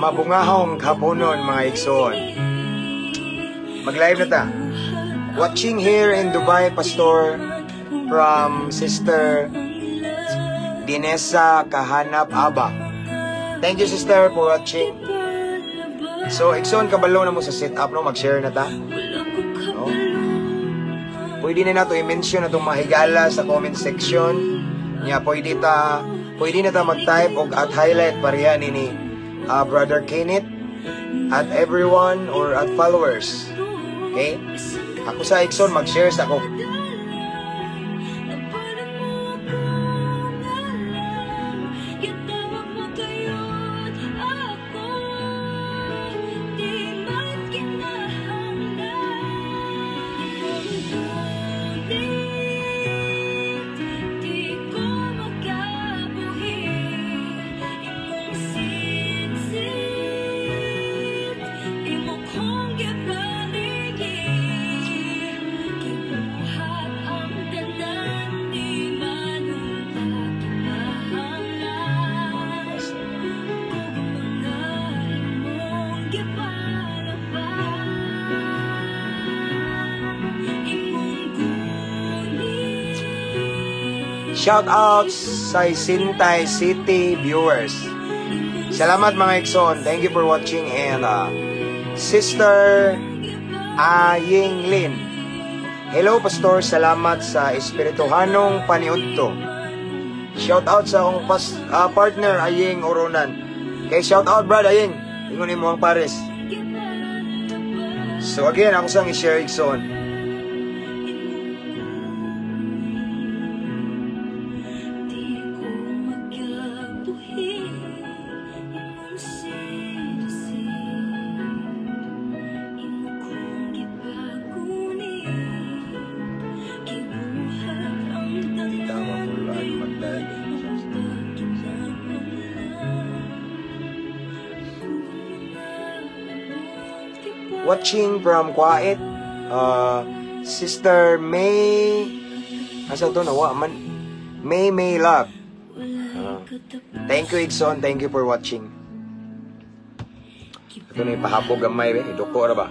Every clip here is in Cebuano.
Mabungahong haponon, mga igsoon. Mag-live na ta. Watching here in Dubai, Pastor, from Sister Dinesa Kahanap Aba. Thank you, Sister, for watching. So, igsoon, kabalo na mo sa setup, no? Mag-share na ta. No? Pwede na nato i-mention atong mga higala sa comment section. Nya pwede na ta mag-type og @highlight pareha ni Brother Kenneth, @everyone or @followers. Okay? Ako sa, igsoon, mag-share sa ako. Shout out sa Sintay City viewers. Salamat, mga igsoon. Thank you for watching and Sister Aying Lin. Hello, Pastor, salamat sa espirituhanong paniudto. Shout out sa akong partner Aying Oronan. Okay, shout out, Brad Aying. Ingon nimo ang pares. So again, ako sang i-share, igsoon. Di ko magabuhi imong sisid imo kong gipagunit gibuhat ang Di tama tanan pulaan mag-live. Pagkinahanglan. Watching from Kuwait, Sister May, asa to nawa man? May May Love. Thank you, igsoon. Thank you for watching. Ito na ipahabog gamay, be. Idoko ra ba?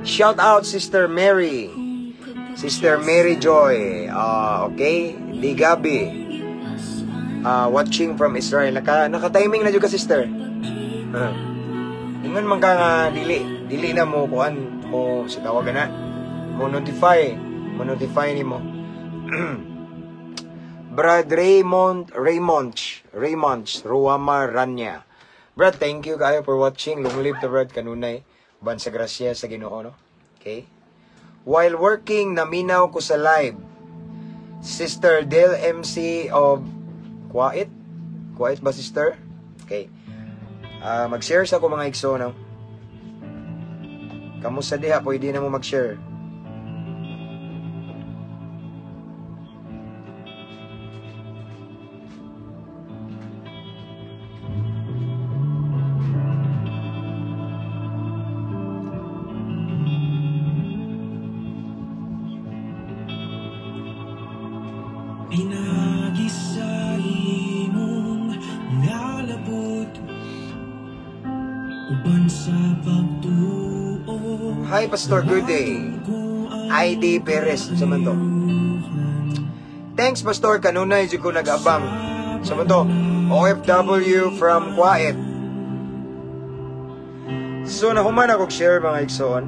Shout out Sister Mary. Sister Mary Joy. Okay. Di Gabi. Watching from Israel. Naka-timing na jud ka, sister. Ingon man ka nga dili na mo kuan mo sa tawagan na. Mo notify nimo. Brad Raymond Raymond Raymond Ruama Ranya. Brad, thank you kayo for watching. Long live the Brad kanunay. Ban sa grasya sa Ginoo, no? Okay? While working, naminaw ko sa live. Sister Del MC of Kuwait. Kuwait ba, sister? Okay. Mag-share sa ako, mga igsoon, no? Kamusta diha? Pwede na mo mag-share. Pinagi sa imong nalabot uban sa pagtuo. Hi, Pastor. Good day. ID Perez. Sa man to? Thanks, Pastor. Kanunay jud ko nag-abang. Sa man to? OFW from Kuwait. So, nahuman ako share, mga igsoon.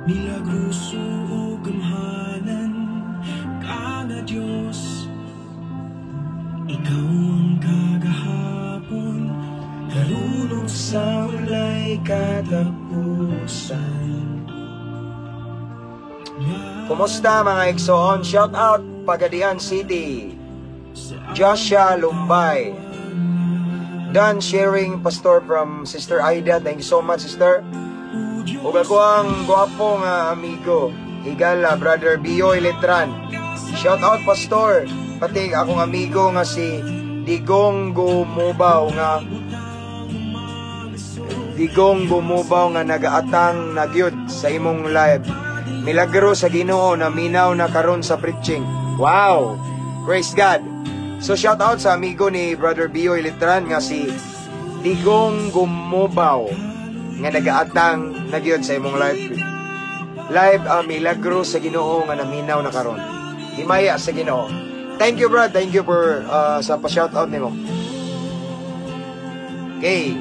Milagroso o gamhanan ka nga Diyos. Ikaw ang kagahapon karon sa walay katapusan. Kumusta, mga igsoon? Shout out Pagadian City. Joshua Lumbay. Done sharing, Pastor, from Sister Aida. Thank you so much, Sister. Ug ako ang gwapo nga amigo, higala, Brother Bioy Letran. Shout out, Pastor. Pati akong amigo nga si Digong Gumubaw nga nagaatang nagyud sa imong live. Milagro sa Ginoo na minaw na karon sa preaching. Wow! Praise God. So shout out sa amigo ni Brother Bioy Litran nga si Digong Gumubaw nga nagaatang nagyod sa imong live. Live milagro sa Ginoo nga naminaw na karon. Himaya sa Ginoo. Thank you, Brad. Thank you for sa pa-shout out nimo. Okay.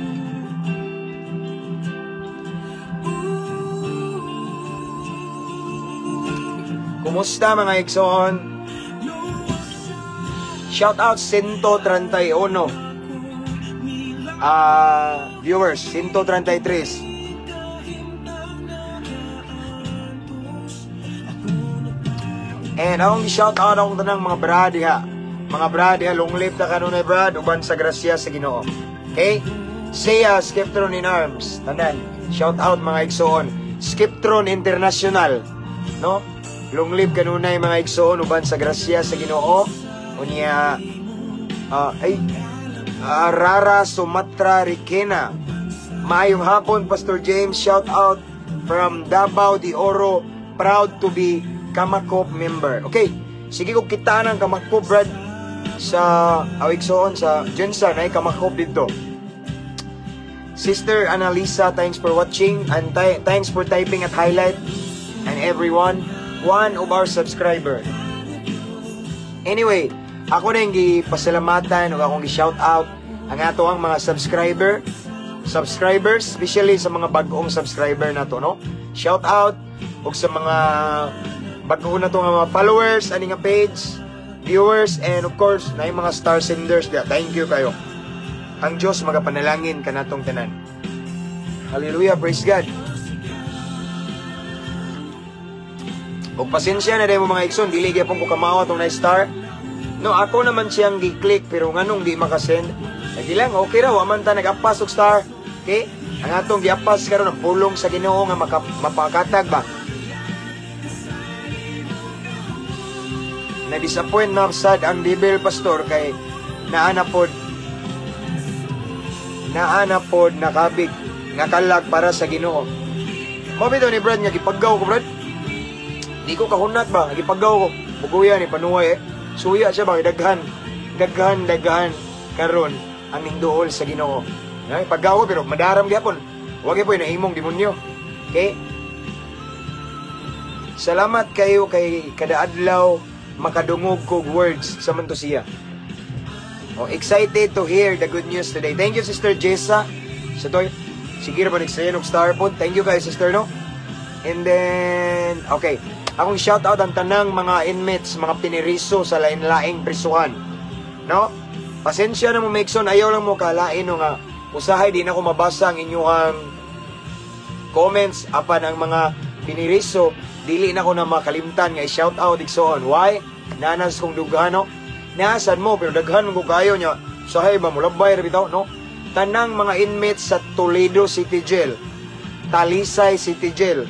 Kumusta, mga igsoon? Shout out 131 viewers, 133. And akong shout out akong tanang mga brad diha. Mga brad diha, long live ta kanunay, brad, uban sa grasya sa Ginoo. Okay? Siya Skiptron in Arms. Tanan. Shout out, mga igsoon. Skiptron International, no? Long live kanunay, mga igsoon, uban sa grasya sa Ginoo. Unya ay Rara Sumatra Rikena. Maayong hapon, Pastor James. Shout out from Davao de Oro. Proud to be Kamakop member. Okay. Sige ko kita ng Kamakop, brad, sa awigsoon sa Jensen ay Kamakop dito. Sister Annalisa, thanks for watching and thanks for typing at highlight and everyone, one of our subscriber. Anyway, ako na yung gipasalamatan o akong gi-shout out ang ato ang mga subscribers, especially sa mga bag-ong subscriber na to, no? Shout out ug sa mga bag-o na to nga mga followers ani nga page, viewers, and of course, na yung mga star senders diya. Thank you kayo. Ang Diyos magapanalangin kanatong tanan. Hallelujah, praise God. Og pasensya na mo, mga igsoon, dili gyapon ko kamao atong na star. No, ako naman siyang gi-click pero nganong di makasend. Lagi lang, okay ra, wa man ta nag-apas og star. Okay? Ang atong giapas karon ang pulong sa Ginoo nga mapakatag ba. Na-disappoint na sad ang devil, pastor, kay naana pod nakabig nga kalag para sa Ginoo. Mao bitaw ni Brad nga gipaggaw ko, Brad. Di ko kahunat ba, gipaggaw ko. Buguya ni panuway eh. Suya siya ba, daghan, daghan, daghan karon ang ningduol sa Ginoo. Ay, paggaw ko pero madaram gyapon. Wa gyud nahimong demonyo. Okay? Salamat kayo kay kada adlaw makadungog kog words sa man to siya. Oh, excited to hear the good news today. Thank you, Sister Jessa. Sa toy, sige ra ba nagsayon og star pod. Thank you kayo, sister, no? And then, okay. Akong shout out ang tanang mga inmates, mga piniriso sa lain-laing prisuhan. No? Pasensya na mo, Mexon, ayaw lang mo kalain no nga usahay di na ko mabasa ang inyong comments apan ang mga piniriso dili na ko na makalimtan nga i-shout out igsoon. Why? Nanas kong dughan, no? Nasan mo pero daghan mo kayo nya. Usahay ba mulabay ra bitaw, no? Tanang mga inmates sa Toledo City Jail, Talisay City Jail.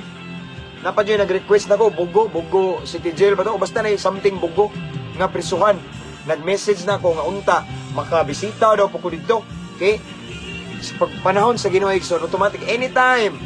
Napa dyan nag-request na ko, Bugo, Bugo City Jail ba to? O basta na something Bugo nga prisuhan. Nag-message na ako nga unta, makabisita daw po ko dito. Okay? Sa panahon sa Ginoo, igsoon, automatic, anytime.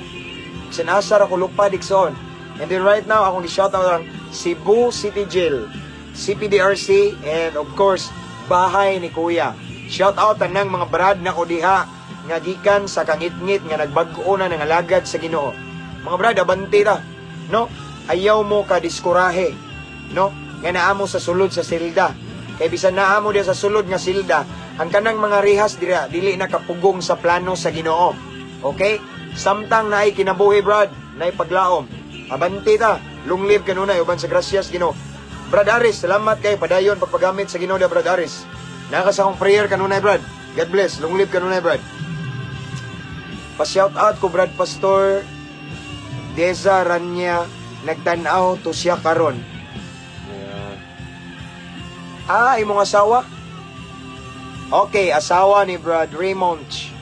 Sinasar ako lupad, igsoon. And then right now, akong i-shout out ang Cebu City Jail, CPDRC, and of course, bahay ni Kuya. Shout out tanang mga brad na ko diha nga gikan sa kangitngit nga nagbag-o na ng alagad sa Ginoo. Mga brad, abante ta. No? Ayaw mo ka diskurahe, no? Nga naamo sa sulod sa silda. Kay bisan naamo diha sa sulod nga silda, ang kanang mga rehas dira dili na kapugong sa plano sa Ginoo. Okay? Samtang naay kinabuhi, brad, naay paglaom. Abante ta, long live kanunay uban sa grasyas Ginoo. Brad Aris, salamat kay padayon pagpagamit sa Ginoo da, Brad Aris. Naka sa akong prayer kanunay, brad. God bless, long live kanunay, brad. Pa-shout out ko Brad Pastor Deza Ranya, nagtan-aw to siya karon. Ah, imong asawa? Okay, asawa ni Brad Raymond.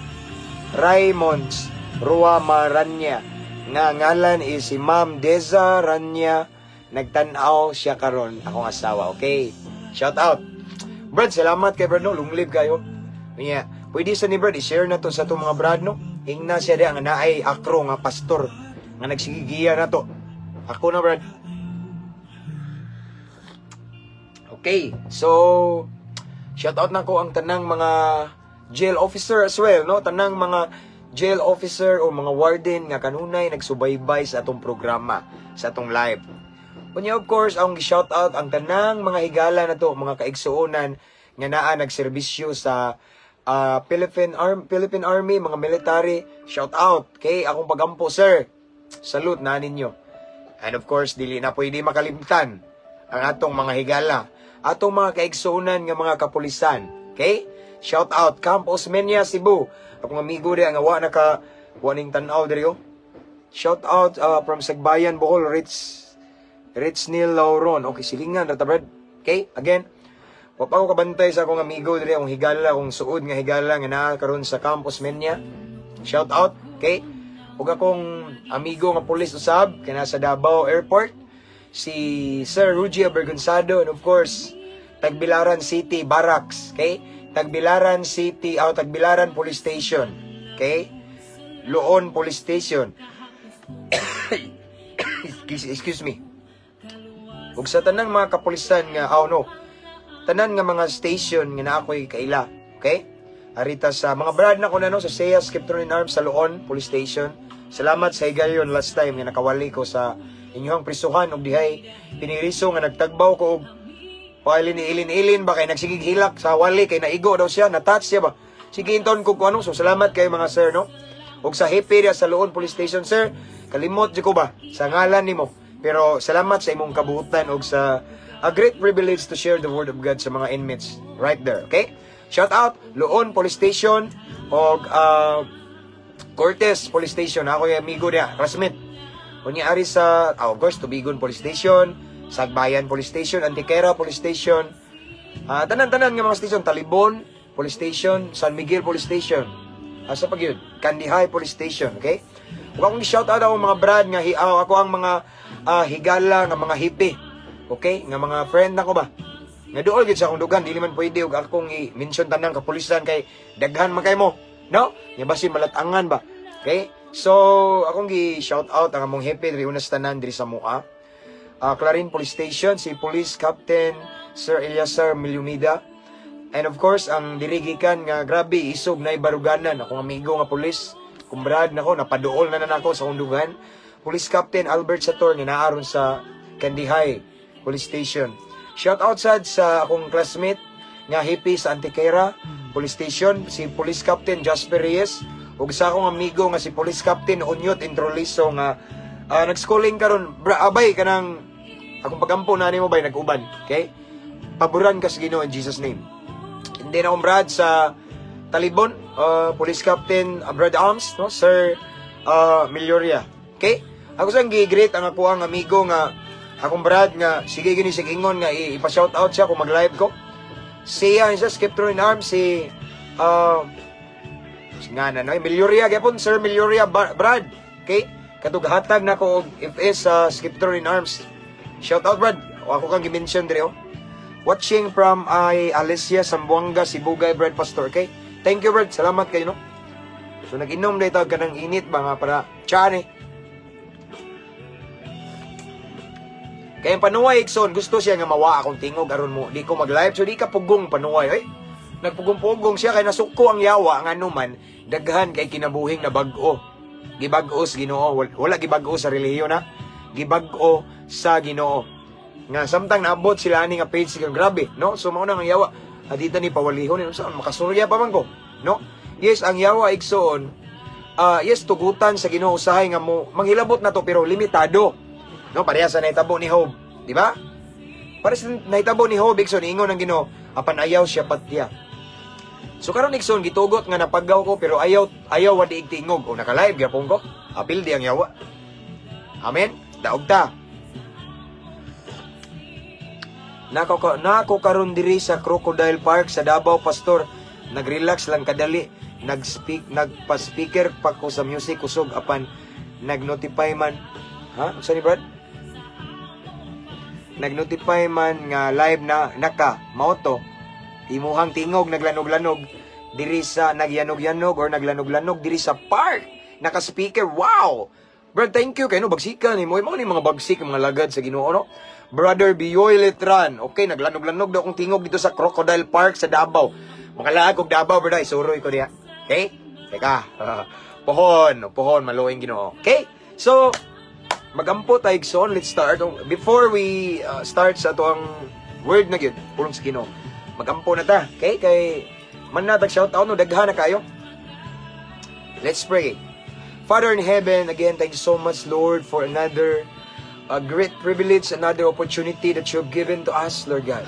Raymond Rua Maranya. Nga ngalan is si Ma'am Deza Ranya, nagtan-aw siya karon, akong asawa. Okay. Shout out. Brad, salamat kay Brad, no. Long live kayo. Niya, pwede sa ni Brad i-share na to sa itong mga brad, no. Ingna siya di ang naay akro nga pastor nga nagsigigiya na to. Ako na, Brad. Okay, so Shout out nako ang tanang mga jail officer as well, no? Tanang mga jail officer o mga warden nga kanunay nagsubaybay sa atong programa, sa atong live. Unya, of course, ang shout out ang tanang mga higala na to, mga kaigsuonan nga naa nagserbisyo sa Philippine Army, mga military, shout out. Kay akong pagampo, sir. Salute na ninyo. And of course, dili na pwede makalimtan ang atong mga higala, atong mga kaigsuonan nga mga kapulisan. Okay? Shout out Camp Osmeña, Cebu. Akong amigo di nga wa naka waning tan-aw diri oh. Shout out from Sagbayan, Bohol, Rich Rich Neil Lauron. Okay, silingan ra ta, Brad. Okay, again, wa pa ko kabantay sa akong amigo diri, akong higala, akong suod nga higala nga naa karon sa Camp Osmeña. Shout out, okay? Ug akong amigo nga pulis usab kay sa Davao Airport, si Sir Rugy Abergonzado, and of course, Tagbilaran City Barracks, okay? Tagbilaran City, oh, Tagbilaran Police Station, okay? Loon Police Station. Excuse me. Ug sa tanang mga kapulisan nga, oh no, tanan nga mga station nga naa ko'y kaila, okay? Arita sa mga brad na ko na no, sa SEA Sceptron in Arms sa Loon Police Station. Salamat sa higayon last time nga nakawali ko sa inyong prisuhan og dihay piniriso nga nagtagbaw ko og pailin ilin-ilin ba kay nagsigig hilak sa wali kay naigo daw siya, na-touch siya ba. Sige, inton ko kung ano. So salamat kay mga sir, no. Og sa hepe sa Loon Police Station, sir, kalimot jud ko ba sa ngalan nimo. Pero salamat sa imong kabuhutan og sa a great privilege to share the word of God sa mga inmates right there, okay? Shout out Loon Police Station og Cortez Police Station. Ako yung amigo niya, Rasmit. Unya ari sa, of course, Tubigon Police Station, Sagbayan Police Station, Antiquera Police Station, tanan-tanan nga mga station, Talibon Police Station, San Miguel Police Station. Asa pa gyud? Kandihay Police Station, okay? Ug akong shout out akong mga brad nga ako ang mga higala nga mga hepe. Okay? Nga mga friend nako ba? Nga duol gyud sa akong dugan, dili man pwede og akong i-mention tanang kapulisan kay daghan man kay mo. No? Nya basin malatangan ba? Okay? So, akong gi-shout out ang among hepe diri una sa tanan diri sa Mua. Clarin Police Station, si Police Captain Sir Eliasar Milumida. And of course, ang diri gikan nga grabe isog na ibaruganan akong amigo nga pulis. Kumbrad nako, napaduol na na nako sa akong dugan. Police Captain Albert Sator nga naaron sa Kandihay Police Station. Shout out sad sa akong classmate nga hepe sa Antiquera Police Station, si Police Captain Jasper Reyes, ug sa akong amigo nga si Police Captain Onyot Introliso nga nag-schooling karon bra, abay kanang akong pagampo na nimo bay nag-uban, okay? Paboran ka sa Ginoo in Jesus' name. Hindi na akong brad sa Talibon, Police Captain Brad Arms, no, Sir Milloria. Okay? Ako sang gi-greet ang ako ang amigo nga akong brad nga sige gini sig ingon nga ipa-shout out siya kung mag-live ko. Siya sa Scepter in Arms si nga na no, Milloria gyapon, Sir Milloria Brad. Okay? Katughatag na ko og FS sa Scepter in Arms. Shout out, Brad. O, ako kang gi-mention dire oh. Watching from ay Alicia Sambuanga, Sibugay, Brad Pastor. Okay? Thank you, Brad. Salamat kayo, no? So, nag-inom na ito kanang init ba nga para tiyaan eh. Kaya panuway, Ikson, gusto siya nga mawa akong tingog aron mo. Di ko mag-live, so di ka pugong panuway. Ay, nagpugong-pugong siya kay nasuko ang yawa nga anuman, daghan kay kinabuhing na bag-o. Gibag-o sa Ginoo. Wala gibag-o sa relihiyon na. Gibag-o sa Ginoo. Nga samtang naabot sila ani nga page siya, grabe, no? So mao na ang yawa. Adita ni pawalihon ni unsa makasurya pa man ko, no? Yes, ang yawa igsoon, yes, tugutan sa Ginoo usahay nga mo manghilabot na to pero limitado. No, pareha sa nahitabo ni Job, di ba? Pareha sa nahitabo ni Job, igsoon ingon ang Ginoo, apan ayaw siya patya. So karon igsoon gitugot nga napagaw ko pero ayaw ayaw wadi tingog o naka-live gyapon ko. Apil di ang yawa. Amen. Daog ta. Nako karon diri sa Crocodile Park sa Davao, Pastor. Nagrelax lang kadali. Nag-speak, nagpa-speaker pa ko sa music kusog apan nag-notify man. Ha? Unsa ni Brad? Nag-notify man nga live na naka mao to. Imuhang tingog naglanog-lanog diri sa nagyanog-yanog or naglanog-lanog diri sa park. Naka-speaker. Wow! Brad, thank you kay no bagsika nimo. Mao ni mga bagsik mga lagad sa Ginoo no. Brother Biyoy Letran. Okay, naglanog-lanog daw akong tingog dito sa Crocodile Park sa Davao. Makalaag og Davao, brother, isuroy ko diha. Okay? Teka. Pohon, pohon, maluoy ang Ginoo. Okay? So, magampo tayo, igsoon. Let's start. Before we start sa atoang word na gyud, pulong sa Ginoo. Magampo na ta. Okay? Kay man na tag shout out no, daghan na kayo. Let's pray. Father in heaven, again, thank you so much, Lord, for another great privilege, another opportunity that you have given to us, Lord God.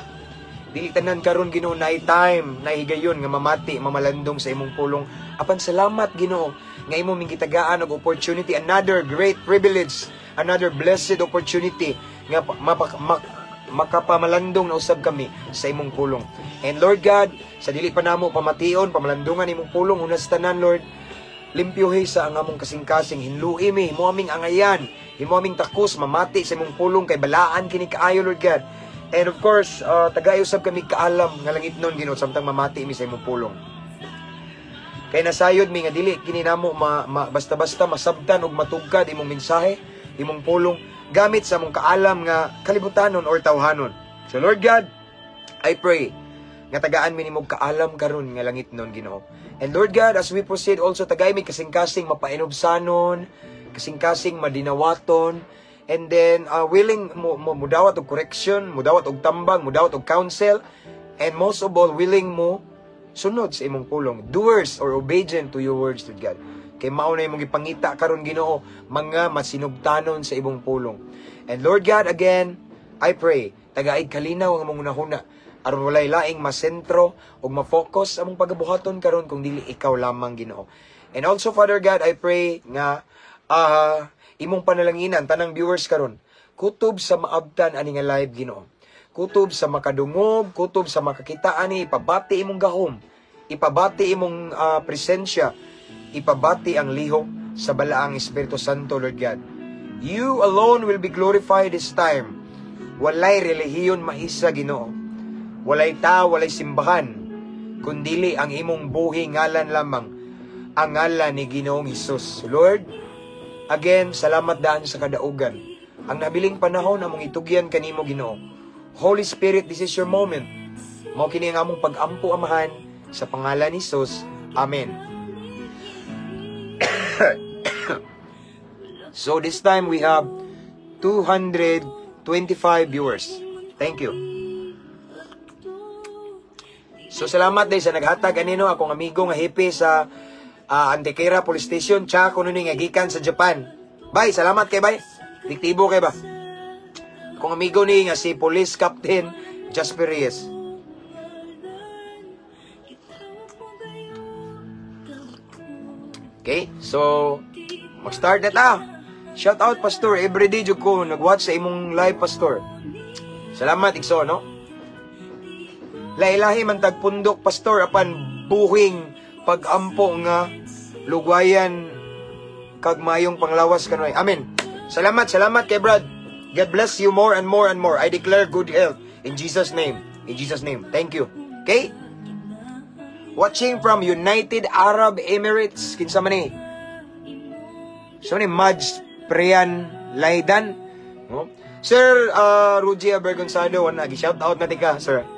Dili tanan karon, Ginoo, na time, na higayon nga mamati, mamalandong sa imong pulong. Apan salamat, Ginoo, nga imo ming gitagaan og opportunity, another great privilege, another blessed opportunity nga makapamalandong na usab kami sa imong pulong. And Lord God, sa dili pa namo pamation, pamalandungan imong pulong, unas tanan, Lord, limpyuhi sa ang among kasing-kasing, hinlui mi, himo aming angayan, himo aming takos, mamati sa imong pulong, kay balaan kini kaayo, Lord God. And of course, tagay usab kami kaalam nga langitnon, Ginoo, samtang mamati mi sa imong pulong. Kay nasayod mi nga dili kini namo basta-basta masabtan og matugkad imong mensahe, imong pulong gamit sa among kaalam nga kalibutanon or tawhanon. So Lord God, I pray nga tagaan mi nimo kaalam karon nga langitnon, Ginoo. And Lord God, as we proceed also, tagay mi kasing-kasing mapainubsanon, kasing-kasing madinawaton, and then willing mo mudawat og correction, mudawat og tambag, mudawat og counsel, and most of all, willing mo sunod sa imong pulong, doers or obedient to your words, Lord God. Kay mao na imong gipangita karon, Ginoo, mga masinugtanon sa imong pulong. And Lord God, again, I pray, tagaig kalinaw ang among hunahuna aron walay laing masentro ug ma-focus among pagabuhaton karon kung dili ikaw lamang, Ginoo. And also, Father God, I pray nga imong panalanginan tanang viewers karon, kutob sa maabtan ani nga live, Ginoo. Kutob sa makadungog, kutob sa makakita ani, ipabati imong gahom, ipabati imong presensya, ipabati ang lihok sa balaang Espiritu Santo, Lord God. You alone will be glorified this time. Walay relihiyon maisa, Ginoo. Walay tao, walay simbahan, kundili ang imong buhi ngalan lamang, ang ngalan ni Ginoong Hesus. Lord, again, salamat daan sa kadaugan. Ang nabiling panahon among itugyan kanimo, Ginoo. Holy Spirit, this is your moment. Mao kini ang among pag-ampo, Amahan, sa pangalan ni Jesus. Amen. So this time we have 225 viewers. Thank you. So salamat din sa naghatag anino, akong amigo nga hepe sa Antequera Police Station, tsaka kuno ni nga gikan sa Japan. Bye, salamat kay bay. Diktibo kay ba. Akong amigo ni nga si Police Captain Jasper Reyes. Okay, so mag-start na ta. Shout out, Pastor, everyday jud ko nag-watch sa imong live, Pastor. Salamat, igso, no? Lahi-lahi man tagpundok, Pastor, apan buhing pagampo nga lugwayan kag mayong panglawas kanunay. Amen. Salamat, salamat kay Brad. God bless you more and more and more. I declare good health in Jesus' name. In Jesus' name. Thank you. Okay? Watching from United Arab Emirates. Kinsa man ni? So ni Madge Priyan Laidan. No? Sir Rudy Abergonzado, wala shout out na tika, sir.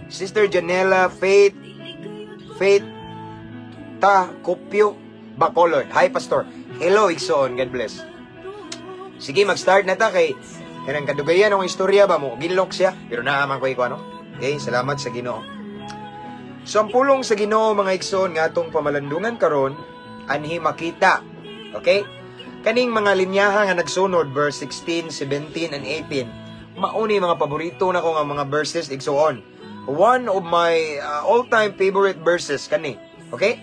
Sister Janela Faith Faith Ta Kopyo Bacolod. Hi, Pastor. Hello, Igsoon. God bless. Sige, mag-start na ta kay kanang kadugayan ang istorya ba mo. Ginlok siya. Pero naaman ko iko ano. Okay, salamat sa Ginoo. So ang pulong sa Ginoo, mga igsoon, nga atong pamalandungan karon anhi makita. Okay? Kaning mga linyaha nga nagsunod, verse 16, 17 and 18. Mauni mga paborito nako nga mga verses, igsoon. One of my all-time favorite verses kani. Okay?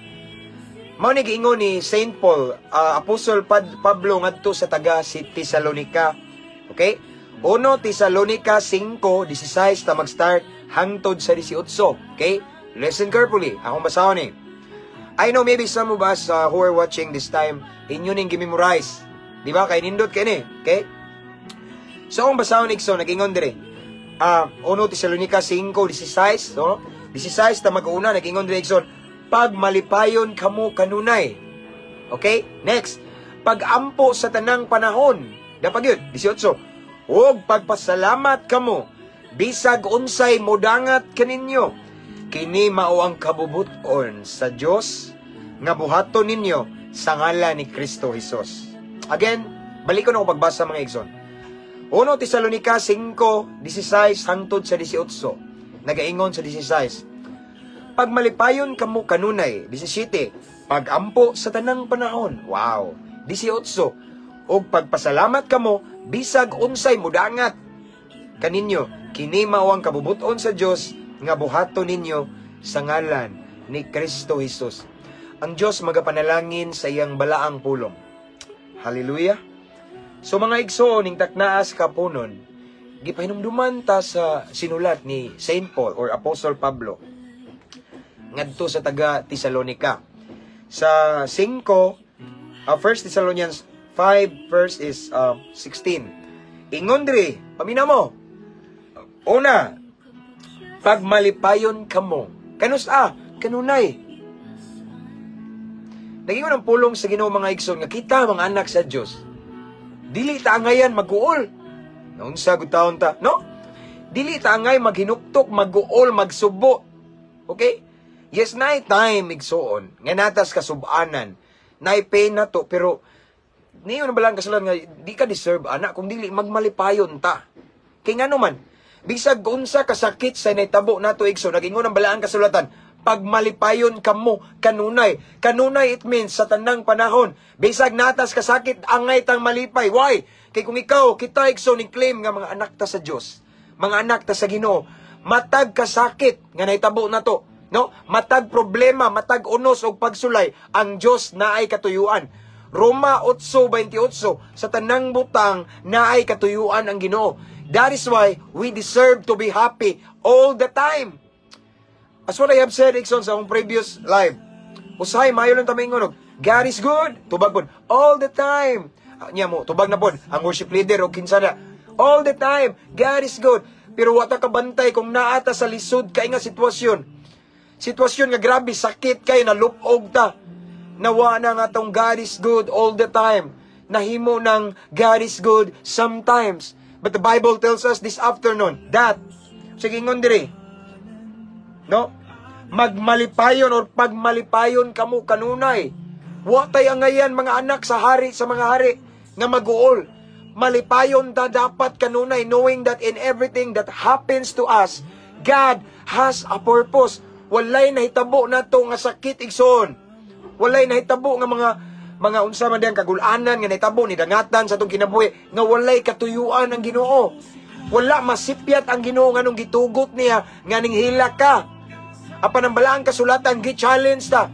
Mao ni giingon ni Saint Paul, Apostle Pablo ngadto sa taga si Tesalonica. Okay? 1 Tesalonica 5:16 ta mag-start hangtod sa 18. Okay? Listen carefully. Akong basahon ni. I know maybe some of us who are watching this time, inyo ning gimemorize. Di ba? Kay nindot kini. Okay? So akong basahon, igso, nag-ingon dire. 1 Tesalonica 5:16, no? 16 ta mag-una, nag-ingon dire, igsoon, pagmalipayon kamo kanunay. Okay? Next, pagampo sa tanang panahon. Dapat yun, 18. Ug pagpasalamat kamo, bisag unsay modangat kaninyo. Kini mao ang kabubuton sa Dios nga buhaton ninyo sa ngalan ni Kristo Jesus. Again, balik ko na ako pagbasa, mga igsoon. 1 Tesalonica 5:16 hangtod sa 18. Nagaingon sa 16. Pagmalipayon kamo kanunay, 17. Pagampo sa tanang panahon. Wow. 18. Ug pagpasalamat kamo bisag unsay mudangat kaninyo. Kini mao ang kabubuton sa Dios nga buhaton ninyo sa ngalan ni Kristo Jesus. Ang Dios magapanalangin sa iyang balaang pulong. Hallelujah. So mga igsoon, ning taknaas kapunon, gipahinumduman ta sa sinulat ni Saint Paul or Apostle Pablo ngadto sa taga Tesalonica. Sa 5, 1 Thessalonians 5 verse is 16. Ingon diri, pamina mo. Una, pagmalipayon kamo. Kanus-a? Kanunay. Nagingon ang pulong sa Ginoo, mga igsoon, nga kita mga anak sa Dios. Dili ta angayan maguol. Naunsa gud taon ta, no? Dili ta angay maghinuktok, maguol, magsubo. Okay? Yes, naay time, igsoon, nga natas kasubanan, naay pain na to, pero niyo na ba lang kasulat nga di ka deserve ana kung dili magmalipayon ta. Kay ngano man, bisag unsa kasakit sa nahitabo nato, igsoon, nagingon ang balaang kasulatan, pagmalipayon kamo kanunay. Kanunay, it means sa tanang panahon. Bisag natas kasakit, angay tang malipay. Why? Kay kung ikaw, kita, igsoon, ni claim nga mga anak ta sa Dios, mga anak ta sa Ginoo, matag kasakit nga nahitabo nato, no? Matag problema, matag unos og pagsulay, ang Dios naay katuyuan. Roma 8:28, sa tanang butang naay katuyuan ang Ginoo. That is why we deserve to be happy all the time. As what I have said, igsoon, sa akong previous live, usahay maayo lang ta maingon og, "God is good." Tubag pod, all the time. Ah, niya mo, tubag na pod, ang worship leader o kinsa na. All the time, God is good. Pero wa ta kabantay kung naa ta sa lisod kay nga sitwasyon. Sitwasyon nga grabe, sakit kay nalupog ta. Nawa na nga tong God is good all the time. Nahimo ng God is good sometimes. But the Bible tells us this afternoon that, sige, ingon diri, no? Magmalipayon or pagmalipayon kamo kanunay. Wa tay angayan mga anak sa hari sa mga hari nga maguol. Malipayon ta dapat kanunay, knowing that in everything that happens to us, God has a purpose. Walay nahitabo nato nga sakit, igsoon. Walay nahitabo nga mga unsa man diyang kagulanan nga nahitabo ni dangatan sa atong kinabuhi nga walay katuyuan ang Ginoo. Wala masipyat ang Ginoo nganong gitugot niya nga ning hila ka. Apan ang balaang kasulatan gi-challenge ta.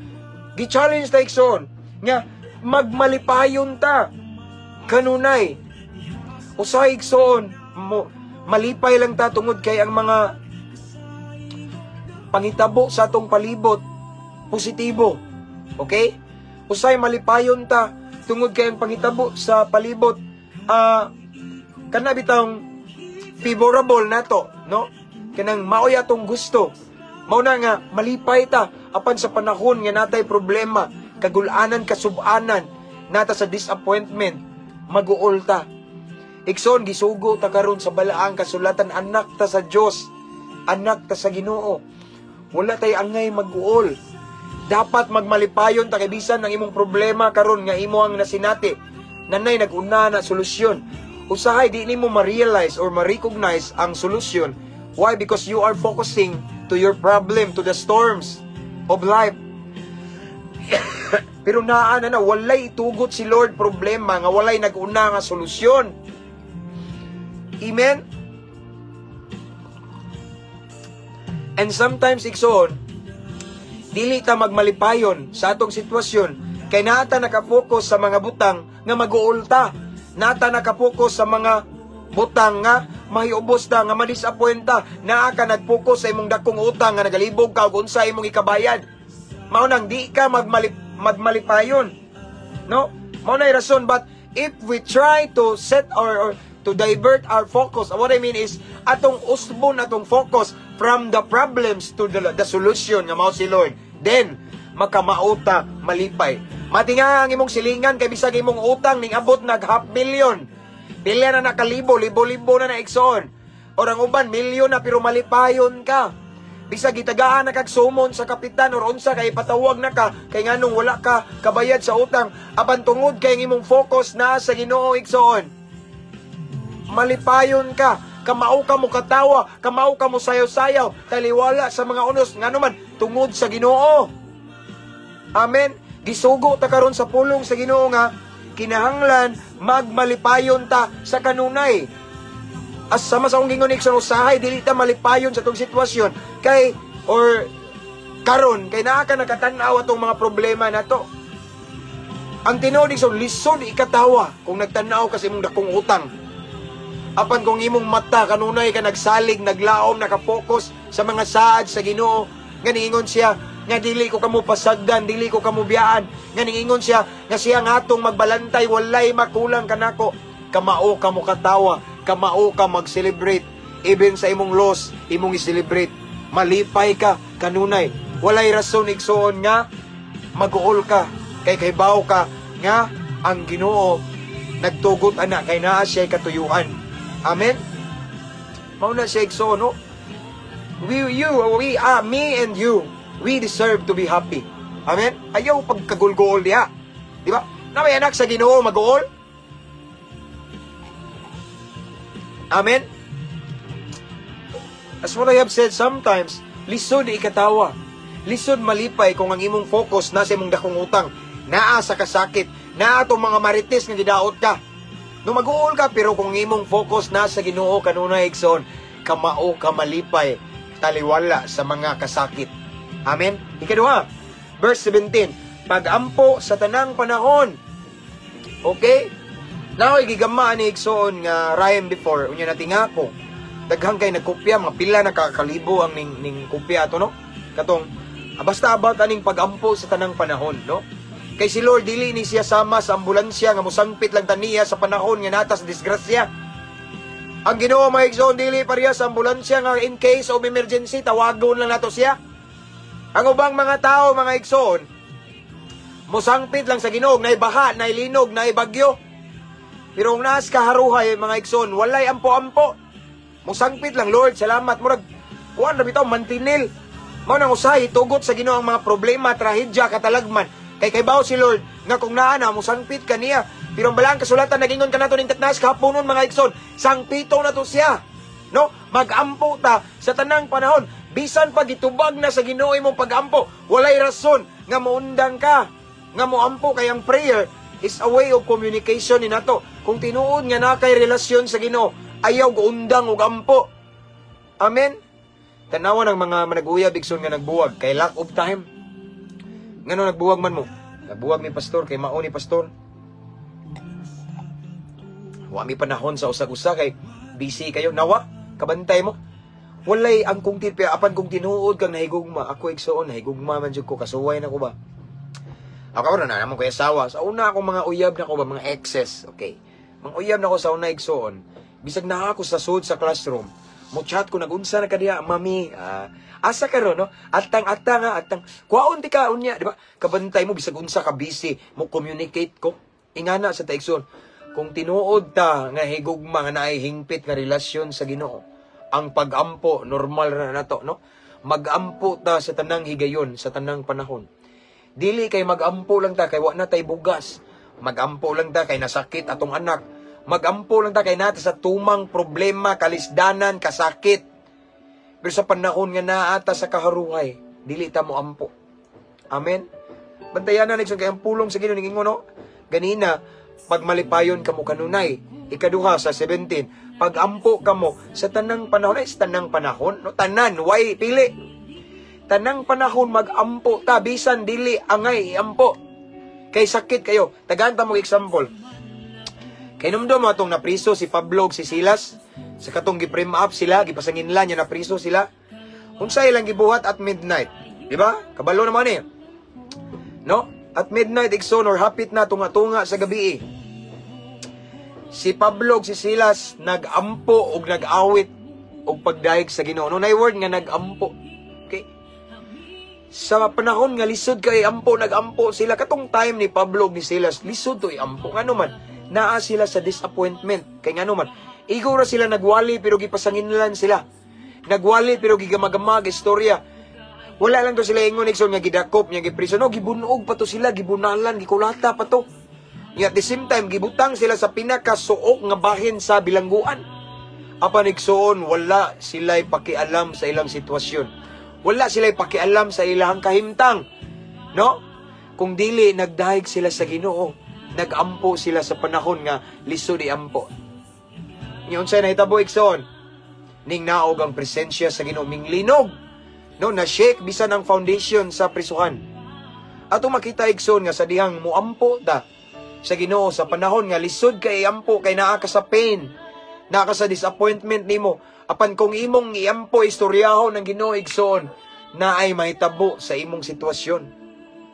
Gi-challenge ta, igsoon, nga magmalipayon ta kanunay. Usahay, igsoon, mo malipay lang ta tungod kay ang mga pangitabo sa atong palibot positibo. Okay? Usay malipayon ta tungod kay ang pangitabo sa palibot kana bitang favorable nato, no? Kanang maoy atong gusto. Mao na nga malipay ta apan sa panahon nga natay problema, kagulanan, kasubanan, nata sa disappointment, maguol ta. Igsoon, gisugo ta karon sa balaang kasulatan, anak ta sa Dios, anak ta sa Ginoo. Wala tay angay maguol. Dapat magmalipayon ta kay bisan ang imong problema karon nga imo ang nasinati, nanay nag-una na solusyon. Usahay di nimo ma-realize or ma-recognize ang solusyon. Why? Because you are focusing to your problem, to the storms of life. Pero naa na na, walay itugot si Lord problema nga walay nag-una nga solusyon. Amen? And sometimes, igsoon, dili ta magmalipayon sa atong sitwasyon kay naata nakapokus sa mga butang nga mag-uol ta. Naata nakapokus sa mga butang nga mahiubos ta, nga madisappoint ta. Naa ka nagpokus sa imong dakong utang nga nagalibog ka og unsa imong ikabayad. Mao nang di ka magmalipayon. No? Mao na rason, but if we try to set our or to divert our focus, what I mean is atong usbon atong focus from the problems to the solution nga mao si Lord, then makamauta malipay. Matinga ang imong silingan kay bisag imong utang ning abot nag half million. Pila na nakalibo, libo-libo na na, igsoon. Or ang uban, milyon na, pero malipayon ka. Bisag gitagaan na kag summon sa kapitan or unsa kay patawag na ka kay nganong wala ka kabayad sa utang, apan tungod kay ang imong focus na sa Ginoo, igsoon, malipayon ka, kamao ka mo katawa, kamao ka mo sayaw-sayaw, taliwala sa mga unos. Ngano man? Tungod sa Ginoo. Amen. Gisugo ta karon sa pulong sa Ginoo nga kinahanglan magmalipayon ta sa kanunay. As sama sa akong gingon, igsoon, usahay dili ta malipayon sa atong sitwasyon kay or karon kay naa ka nakatan-aw atong mga problema nato. Ang tinuod, igsoon, lisod ikatawa kung nagtan-aw ka sa imong dakong utang. Apan kung imong mata kanunay ka nagsalig, naglaom, nakapokus sa mga saad sa Ginoo, nga niingon siya nga dili ko kamo pasagdan, dili ko kamo biyaan, nga niingon siya nga siya nga atong magbalantay, walay makulang kanako. Kamao ka mo katawa, kamao ka mag-celebrate. Even sa imong loss, imong i-celebrate. Malipay ka kanunay. Walay rason, igsoon, nga mag-uol ka kay kahibaw ka nga ang Ginoo nagtugot ana kay naa siya katuyuan. Amen. Mao na siya, igsoon, no? We you we ah me and you, we deserve to be happy. Amen. Ayaw pagkagulgol diha. Di ba? Na may anak sa Ginoo mag-uol. Amen. As what I have said, sometimes lisod ikatawa. Lisod malipay kung ang imong focus nasa imong dakong utang, naa sa kasakit, naa atong mga marites nga gidaot ka. No, mag-uol ka, pero kung imong focus nasa Ginoo kanunay, igsoon, kamao ka malipay taliwala sa mga kasakit. Amen. Ikaduha, verse 17, pagampo sa tanang panahon. Okay? Now, gigama ni igsoon nga rhyme before, unya natinga ko. Daghang kay nagkopya, mga pila na kakalibo ang ning kopya ato, no? Katong basta about aning pagampo sa tanang panahon, no? Kay si Lord dili ni siya sama sa ambulansya nga mosangpit lang taniya sa panahon nga nata sa disgrasya. Ang Ginoo, mga igsoon, dili pareha sa ambulansya nga in case of emergency tawagon lang nato siya. Ang ubang mga tao, mga igsoon, mosangpit lang sa Ginoo nay baha, nay linog, nay bagyo. Pero kung naas kaharuhay, mga igsoon, walay ampo-ampo. Musangpit lang, "Lord, salamat." Murag kuan ra bitaw, mantinil. Mao nang usahay tugot sa Ginoo ang mga problema, trahedya, katalagman. Kay kaybaw si Lord nga kung naa na musangpit kaniya. Pero ang balang kasulatan nagingon kanato ning tatnas kahaponon, mga igsoon, sangpito na to siya. No? Magampo ta sa tanang panahon. Bisan pag gitubag na sa Ginoo imong pagampo, walay rason nga moundang ka, nga moampo, kay ang prayer is a way of communication ni nato. Kung tinuod nga na kay relasyon sa Ginoo, ayaw goundang og ampo. Amen. Tanawa ng mga managuyab, igsoon, nga nagbuwag kay lack of time. Ngano nagbuwag man mo? "Nagbuwag mi, pastor, kay mao ni, pastor. Wa mi panahon sa usag-usa kay busy kayo." Nawa, kabantay mo. Walay ang kung tin apan kung tinuod kang nahigugma, ako, igsoon, nahigugma man jud ko, kasuway na ko ba. Ako na naman ko asawa. Sa una akong mga uyab na ko ba, mga exes, okay. Mga uyab na ko sa una, igsoon. Bisag na ako sa sud sa classroom, mo chat ko, "Nagunsa na ka diha, mami? Ah, asa ka ron, no? Atang atang ah, atang. Kuwaon ti ka unya," di ba? Kabantay mo bisag unsa ka busy, mo communicate ko. Ingana sa ta, igsoon. Kung tinuod ta nga higugma, nga naay hingpit nga relasyon sa Ginoo, ang pagampo normal ra nato, no? Magampo ta sa tanang higayon, sa tanang panahon. Dili kay magampo lang ta kay wa na tay bugas. Magampo lang ta kay nasakit atong anak. Magampo lang ta kay nata sa tumang problema, kalisdanan, kasakit. Pero sa panahon nga naata sa kaharuhay, dili ta mo ampo. Amen. Bantayan na, igsoon, kay ang pulong sa Ginoo ningingon, no? Ganina, pagmalipayon kamo kanunay. Ikaduha sa 17, pagampo kamo sa tanang panahon, ay sa tanang panahon, no? Tanan, why pili? Tanang panahon magampo ta, bisan dili angay iampo. Kay sakit kayo. Tagaan ta mo example. Kay numdum mo atong napriso si Pablo ug si Silas sa katong gi-frame up sila, gipasanginlan niya, napriso sila. Unsa ilang gibuhat at midnight? Di ba? Kabalo naman eh. No? At midnight, igsoon, or hapit na tunga-tunga sa gabi eh. Si Pablo ug si Silas nagampo og nag-awit og pagdayeg sa Ginoo. No, nay word nga nagampo. Okay? Sa panahon nga lisod kay ampo, nagampo sila. Katong time ni Pablo ug ni Silas, lisod to iampo. Ngano man? Naa sila sa disappointment. Kay ngano man, igo ra sila nagwali pero gipasanginlan sila. Nagwali pero gigamag-gamag istorya. Wala lang to sila ingon, igsoon, nga gidakop niya, gipriso. No, gibunog pa to sila, gibunalan, gikulata pa to. Nga at the same time, gibutang sila sa pinakasuok nga bahin sa bilangguan. Apan, igsoon, wala sila'y pakialam sa ilang sitwasyon. Wala sila'y pakialam sa ilang kahimtang. No? Kung dili, nagdahig sila sa Ginoo. Nagampo sila sa panahon nga lisod iampo. Ngayon sa nahitabo, igsoon, ning naog ang presensya sa Ginoo, minglinog. No, na-shake bisan ang foundation sa prisuhan. Ato makita, igsoon, nga sa dihang muampo ta sa Ginoo sa panahon nga lisod kay iampo kay naa ka sa pain, naa ka sa disappointment nimo. Apan kung imong iampo istoryahon ng Ginoo, igsoon, na ay mahitabo sa imong sitwasyon.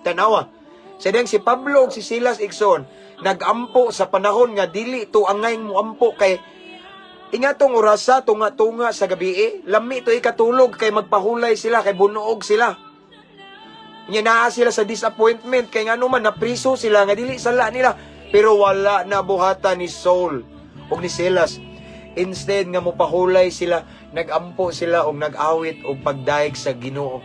Tanawa, sa dihang si Pablo ug si Silas, igsoon, nagampo sa panahon nga dili to angay muampo kay ingatong orasa, tunga-tunga sa gabi, eh, lami to ikatulog kay magpahulay sila, kay bunuog sila. Nya naa sila sa disappointment kay ngano man, napriso sila nga dili sala nila, pero wala na buhatan ni Saul ug ni Silas. Instead nga mopahulay sila, nagampo sila og nag-awit og pagdayeg sa Ginoo.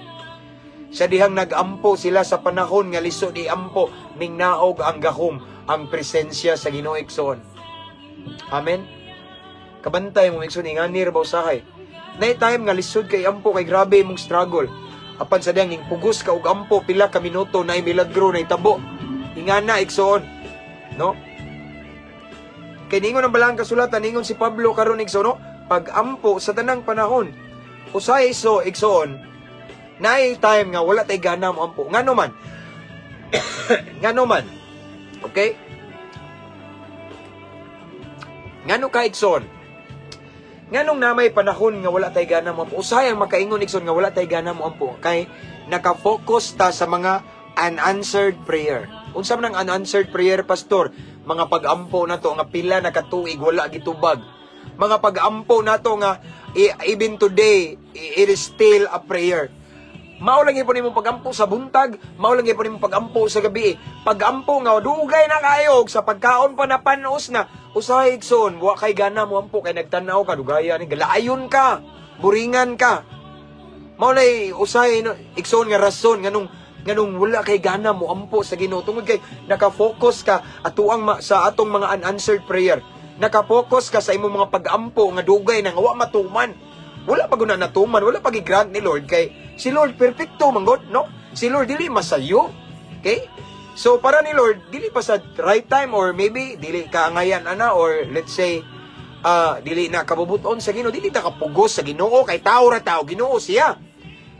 Sa dihang nagampo sila sa panahon nga lisod iampo, ning naog ang gahom, ang presensya sa Ginoo, igsoon. Amen. Kabantay mo, igsoon, inganir ba usahay. Nay time nga lisod kay ampo kay grabe imong struggle. Apan sa dihang ning pugos ka og ampo pila ka minuto, na milagro na itabo. Ingana, igsoon. No? Kay ningon ang balang kasulatan, ningon si Pablo karon, igsoon, no? Pag-ampo sa tanang panahon. Usahay so, igsoon, naay time nga wala tay gana mo ampo. Ngano man? Ngano man? Okay? Ngano ka, igsoon? Nganong namay panahon nga wala tay gana mo ampo? Usahay ang makaingon, igsoon, nga wala tay gana mo ampo kay naka-focus ta sa mga unanswered prayer. Unsa man ang unanswered prayer, pastor? Mga pag-ampo nato nga pila na katuig wala gitubag. Mga pag-ampo nato nga even today it is still a prayer. Mao lang gyud imong pag-ampo sa buntag, mao lang gyud imong pag-ampo sa gabi. Pag-ampo nga dugay na kayo sa pagkaon pa na panos na. Usahay, igsoon, wa kay gana mo ampo kay nagtan-aw ka dugaya ni galaayon ka, buringan ka. Mao nay usahay, no, igsoon, nga rason nganong wala kay gana mo ampo sa Ginoo tungod kay naka-focus ka atuang sa atong mga unanswered prayer. Naka-focus ka sa imong mga pag-ampo nga dugay na nga wa matuman. Wala pa guna natuman, wala pa gi-grant ni Lord kay si Lord perfecto man god, no? Si Lord dili masayo. Okay? So para ni Lord dili pa sa right time or maybe dili ka angayan ana or let's say dili na kabubuton sa Ginoo, dili ta kapugos sa Ginoo kay tao ra tao, Ginoo siya.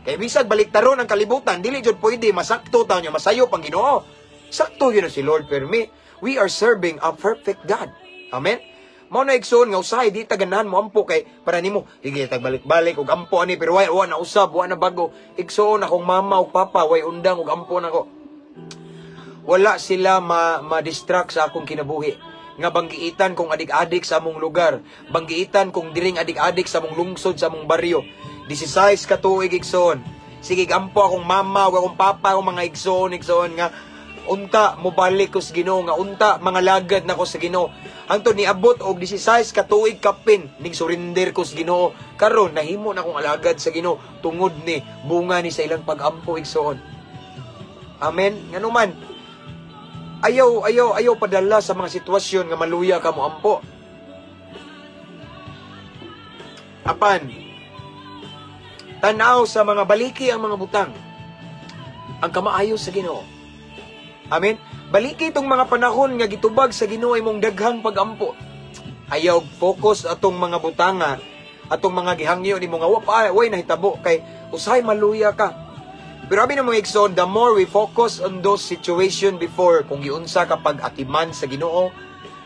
Kay bisag baliktaron ang kalibutan, dili jud pwede masakto tawo niya, masayo pang Ginoo. Sakto yun na si Lord permi. We are serving a perfect God. Amen. Mao na, igsoon, nga usahay di ta ganahan mo ampo kay para nimo sige tag balik-balik og ampo ani pero way wa na usab, wa na bago. Igsoon, akong mama ug papa way undang og ampo nako. Wala sila ma-distract sa akong kinabuhi. Nga banggiitan kong adik-adik sa among lugar, banggiitan kong diring adik-adik sa among lungsod, sa among baryo. 16 ka tuig, igsoon. Sige, ampo akong mama ug akong papa, akong mga igsoon, igsoon, nga unta mobalik ko sa Ginoo, nga unta mga lagad nako sa Ginoo. Hangtod niabot og 16 ka tuig kapin ning surrender ko sa Ginoo. Karon nahimo na akong alagad sa Ginoo tungod ni bunga ni sa ilang pag-ampo, igsoon. Amen. Ngano man, ayaw ayaw ayaw padala sa mga sitwasyon nga maluya ka mo ampo. Apan tanaw sa mga baliki ang mga butang ang kamaayo sa Ginoo. Amen. Baliki itong mga panahon nga gitubag sa Ginoo imong daghang pag-ampo. Ayaw focus atong mga butanga, atong mga gihangyo nimo nga wa pa way nahitabo kay usahay maluya ka. Pero abi na mga igsoon, the more we focus on those situation before, kung giunsa ka pag-atiman sa Ginoo,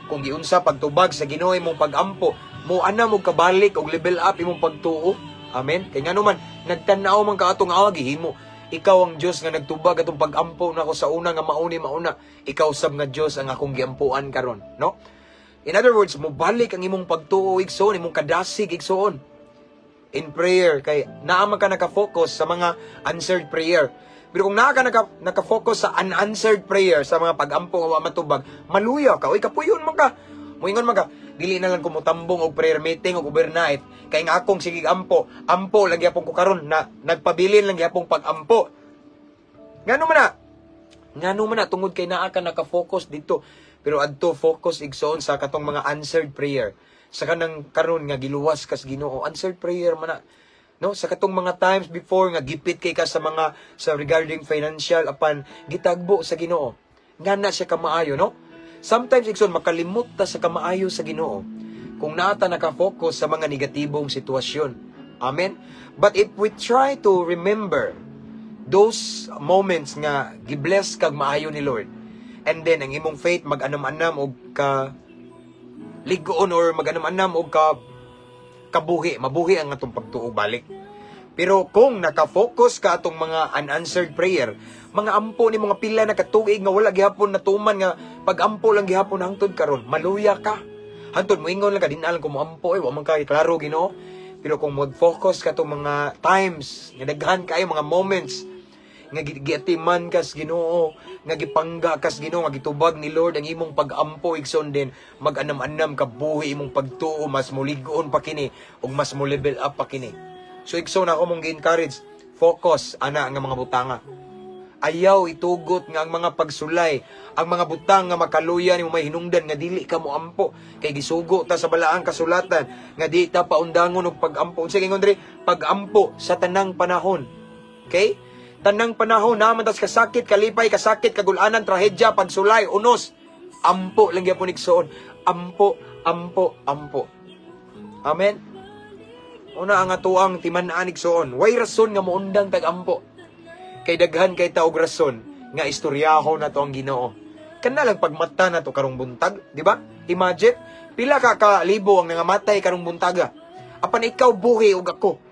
kung giunsa pagtubag sa Ginoo imong pag-ampo, mo ana mo kabalik og level up imong pagtuo. Amen. Kay ngano man, nagtan-aw man ka atong awa gihimo. Ikaw ang Dios nga nagtubag atong pag-ampo nako sa una nga mauni mauna. Ikaw sab nga Dios ang akong giampuan karon, no? In other words, mobalik ang imong pagtuo, igsoon, imong kadasig, igsoon, in prayer kay naa man ka naka-focus sa mga answered prayer. Pero kung naa ka naka-focus sa unanswered prayer, sa mga pag-ampo nga wa matubag, maluya ka. Uy, kapuyon man ka. Muingon man ka, dili na lang ko motambong og prayer meeting og overnight kay nga akong sige ampo, ampo lang gyapon ko karon na nagpabilin lang gyapon pag-ampo. Ngano man na? Ngano man na? Tungod kay naa ka naka-focus dito. Pero adto focus, igsoon, sa katong mga answered prayer. Sa kanang karon nga giluwas kas Ginoo, answered prayer man na. No, sa katong mga times before nga gipit kay ka sa mga sa regarding financial apan gitagbo sa Ginoo. Ngana siya kamaayo, no? Sometimes, igsoon, makalimot ta sa kamaayo sa Ginoo kung naa ta naka-focus sa mga negatibong sitwasyon. Amen. But if we try to remember those moments nga gibless kag maayo ni Lord, and then ang imong faith mag-anam-anam og ka ligoon or mag-anam-anam og ka kabuhi, mabuhi ang atong pagtuo balik. Pero kung naka-focus ka atong mga unanswered prayer, mga ampo ni mga pila na katuig nga wala gihapon natuman nga pag-ampo lang gihapon hangtod karon, maluya ka. Hangtod moingon lang ka, "Di na lang ko moampo eh, wa man kay klaro, Ginoo." Pero kung mag-focus ka atong mga times, nga daghan kayo mga moments nga giatiman kas Ginoo, nga gipangga kas Ginoo, nga gitubag ni Lord ang imong pag-ampo, igsoon, din mag-anam-anam ka buhi imong pagtuo, mas mulig-on pa kini ug mas mo level up pa kini. So igsoon, ako mong gi-encourage, focus ana nga mga butanga. Ayaw itugot nga ang mga pagsulay, ang mga butang nga makaluya nimo, may hinungdan nga dili ka moampo, kay gisugo ta sa balaang kasulatan nga di ta paundangon og pag-ampo. Unsa ingon diri? Pag-ampo sa tanang panahon. Okay? Tanang panahon naman tas kasakit, kalipay, kasakit, kagulanan, trahedya, pagsulay, unos. Ampo lang gyapon, igsoon. Ampo, ampo, ampo. Amen. Una ang atuang timan-an, igsoon. Way rason nga moundang tag ampo. Kay daghan kay ta og rason nga istoryahon nato ang Ginoo. Kana lang pagmata nato karong buntag, di ba? Imagine, pila ka kalibo ang nangamatay karong buntaga. Apan ikaw buhi ug ako.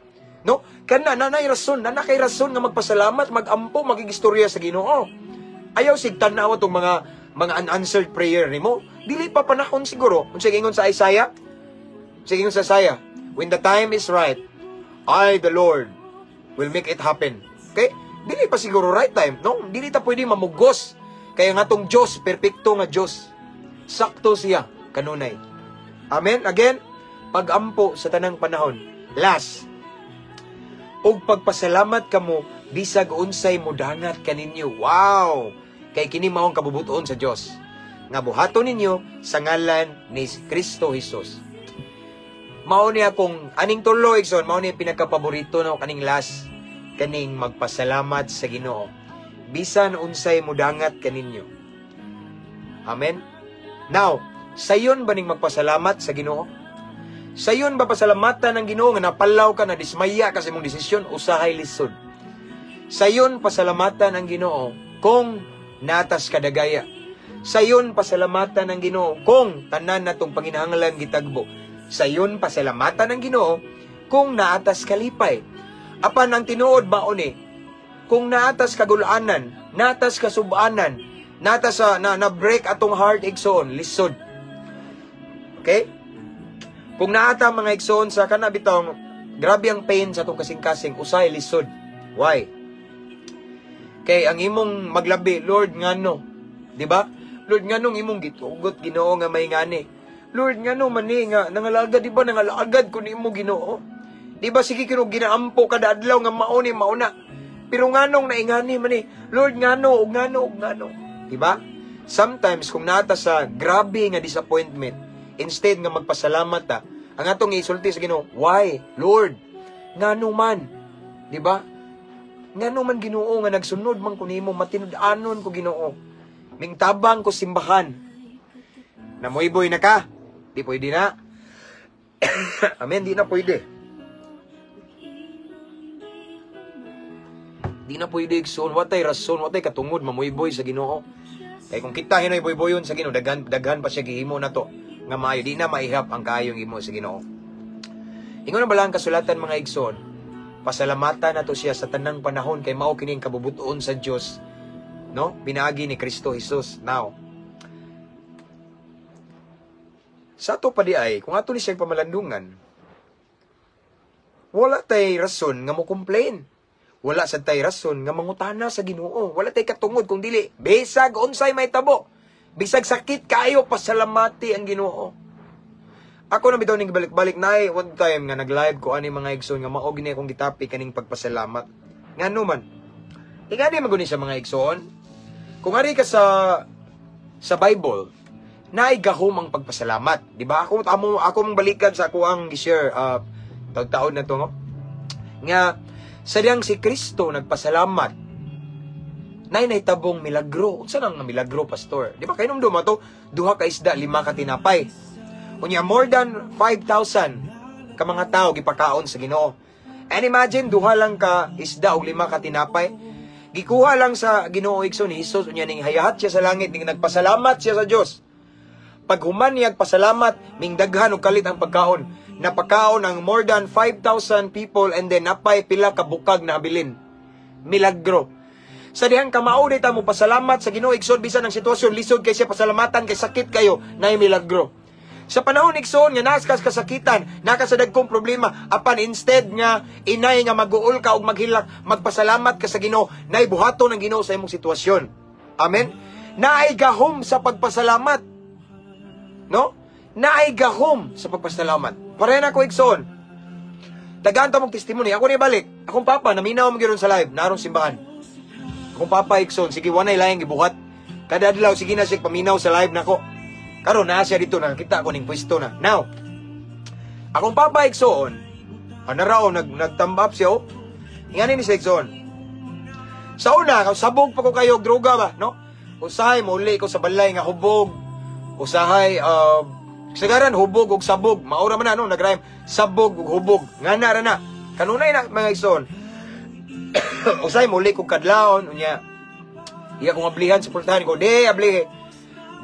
No? Kana nanay rason, nana kay rason nga magpasalamat, magampo, magigistorya sa Ginoo. Ayaw sig tan-aw atong mga unanswered prayer nimo. Dili pa panahon siguro. Unsa ingon sa Isaiah? Unsa ingon sa Isaiah? "When the time is right, I the Lord will make it happen." Okay? Dili pa siguro right time, no? Dili ta pwede mamugos. Kaya nga tong Diyos, perpekto nga Diyos. Sakto siya kanunay. Amen? Again, pag-ampo sa tanang panahon. Last, ug pagpasalamat kamo bisag unsay mudangat kaninyo. Wow! Kay kini mao ang kabubuton sa Dios nga buhaton ninyo sa ngalan ni Kristo Jesus. Mao ni akong aning tulo, igsoon, mao ni pinakapaborito no kaning last, kaning magpasalamat sa Ginoo bisan unsay mudangat kaninyo. Amen. Now, sayon ba ning magpasalamat sa Ginoo? Sayon ba pasalamatan ng Ginoo nga napalaw ka, na dismaya ka sa imong desisyon? Usahay lisod. Sayon pasalamatan ang Ginoo kung natas kadagaya. Sayon pasalamatan ang Ginoo kung tanan natong panginahanglan gitagbo. Sayon pasalamatan ang Ginoo kung naatas kalipay. Apan ang tinuod mao ni, kung naatas kagulanan, naatas kasubanan, naatas sa na, na break atong heart, igsoon, lisod. Okay? Kung naata mga igsoon sa kana bitong grabe ang pain sa atong kasing-kasing, usay lisod. Why? Kay ang imong maglabi, "Lord, ngano?" Di ba? "Lord, nganong imong gitugot, Ginoo, nga may ngani? Lord, ngano man ni nga nangalagad, di ba nangalagad ko nimo, Ginoo? Di ba sige kino ginaampo kada adlaw nga mao ni mauna? Pero nganong naingani man ni? Lord, ngano ug ngano ug ngano?" Di ba? Sometimes kung nata sa grabe nga disappointment, instead nga magpasalamat ta, ang atong isulti sa Ginoo, "Why, Lord? Ngano man?" Di ba? "Ngano man, Ginoo, nga nagsunod man ko nimo, matinud-anon ko, Ginoo. Mingtabang ko simbahan." Namoyboy na ka? Di pwede na. Amen, di na pwede. Di na pwede, igsoon. Watay rason, watay katungod mamuyboy sa Ginoo. Kay kung kita hinoy boyboyon sa Ginoo, daghan daghan pa siya gihimo na to nga maayo, di na maihap ang kaayong imo sa Ginoo. Ingon na bala ang kasulatan, mga igsoon, pasalamatan nato siya sa tanang panahon kay mao kini ang kabubuton sa Dios, no? Pinaagi ni Kristo Jesus. Now, sa ato pa di ay, kung ato ni siyang pamalandungan, wala tay rason nga mo complain. Wala sad tay rason nga mangutana sa Ginoo. Wala tay katungod kung dili. Bisag unsay mahitabo. Bisag sakit kayo, pasalamati ang Ginoo. Ako na bitaw ning balik-balik na one time nga nag-live ko ani, mga igsoon, nga mao gini akong gitopic kaning pagpasalamat. Ngano man? Ingani man guni sa mga igsoon. Kung ari ka sa Bible, naay gahom ang pagpasalamat. Di ba? Ako amo ako mong balikan sa ako ang gi-share taon na to, no? Nga sa diyang si Kristo nagpasalamat, nay nahitabong milagro. Unsa nang nga milagro, pastor? Di ba kahinumdum to, duha ka isda, lima ka tinapay. Unya more than 5,000 ka mga tao gipakaon sa Ginoo. And imagine, duha lang ka isda ug lima ka tinapay. Gikuha lang sa Ginoo, igsoon, ni Jesus, unya ning hayahat siya sa langit, ning nagpasalamat siya sa Dios. Paghuman niya pasalamat, ming daghan og kalit ang pagkaon. Napakaon ang more than 5,000 people and then napay pila ka bukag na abilin. Milagro. Sa dihang kamao ta mo pasalamat sa Ginoo, igsoon, bisan ang sitwasyon lisod kay siya pasalamatan kay sakit kayo, nay milagro. Sa panahon, igsoon, nga naas kas kasakitan, naka sa dagkong problema, apan instead nga inay nga maguol ka og maghilak, magpasalamat ka sa Ginoo, nay buhaton ang Ginoo sa imong sitwasyon. Amen. Naay gahom sa pagpasalamat. No? Naay gahom sa pagpasalamat. Pareha na ko, igsoon. Tagaan ta mong testimony. Ako ni balik. Akong papa, naminaw mo gyud sa live, narong simbahan. Akong papa, igsoon, sige, wanay laing gibuhat. Kada adlaw sige na siya paminaw sa live nako. Karon naa siya dito, nakita ko ning pwesto na. Now, akong papa, igsoon, ana raw nagtambap siya oh. Ingani ni siya, igsoon. Sa una, sabog pa ko kayo og droga ba, no? Usahay muli ko sa balay nga hubog. Usahay sagaran hubog og sabog. Maura man na no, nagrhyme sabog ug hubog. Ngana ra na. Kanunay na, mga igsoon. Usahay muli ko kadlawon unya. Iya kong ablihan sa pultahan ko, di ablihe.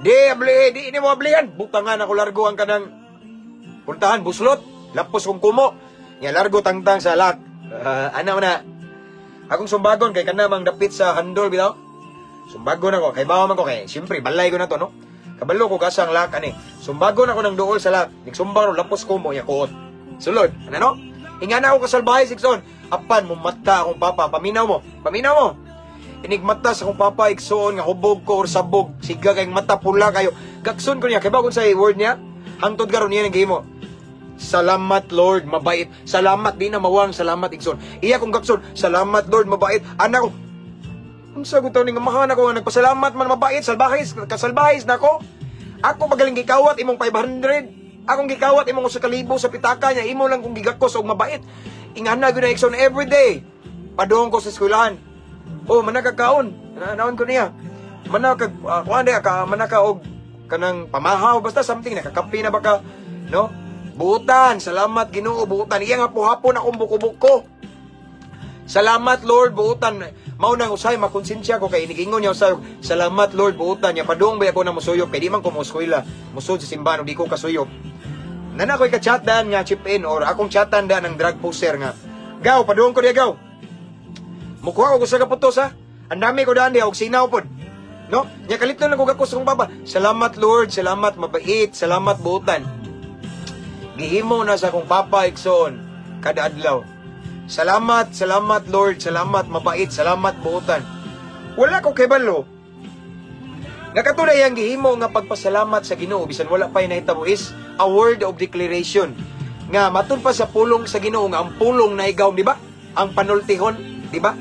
Di ablihe, di ini mo ablihan. Butangan ako largo ang kanang pultahan, buslot. Lapos kong kumo. Nya largo tangtang sa lock. Ana na. Akong sumbagon kay kana mang dapit sa handle bitaw. Sumbagon ako kay bawa man ko kay siyempre balay ko na to, no. Kabalo ko kasang lock ani. Sumbagon ako ng duol sa lock. Nigsumba ro lapos ko mo ya kuot. Sulod. Ano no? Ingana ako kasalbahe, igsoon. Apan mo mata akong papa, paminaw mo. Paminaw mo. Inigmata sa akong papa, igsoon, nga hubog ko or sabog. Siga kay mata pula kayo. Gakson ko niya kay bagon sa word niya. Hangtod karon niya nang gihimo. Salamat Lord, mabait. Salamat di na mawang, salamat, igsoon. Iya kong gakson, salamat Lord, mabait. Anak ko, unsa ko ni nga mahan ako nga nagpasalamat man mabait, salbahis, kasalbahis nako. Ako magaling gikawat imong 500. Akong gikawat imong 1,000 sa pitaka niya, imo lang kong gigakos og mabait. Ingana gyud na, igsoon, everyday. Padung ko sa eskwelahan. Oh, manakakaon. Naon ko niya. Manakag kuan di ka manaka og kanang pamahaw, basta something nakakape na baka, no? Buutan, salamat Ginoo, buutan. Iya nga pohapon akong buko-buko. Salamat Lord, buutan. Mao nang usay makonsensya ko kay inigingon niya usay. Salamat Lord, buutan niya. Padung ba ako na musuyop kay di man ko mo eskwela. Musod sa simbahan di ko kasuyop. Nana ko'y ka-chat daan nga chip in or akong chatan daan ng drug poster nga. Gaw, padung ko diya gaw. Mukuha ko sa kaputos ha. Ang dami ko daan diya og sinaw pod. No? Nya kalito na ko gakos kong baba. Salamat Lord, salamat mabait, salamat buutan. Gihimo na sa akong papa, igsoon, kada adlaw. Salamat, salamat Lord, salamat mabait, salamat buutan. Wala ko kabalo nga katunay ang gihimo nga pagpasalamat sa Ginoo bisan wala pa nahitabo is a word of declaration. Nga matud pa sa pulong sa Ginoo nga ang pulong na igawom, di ba? Ang panultihon, di ba?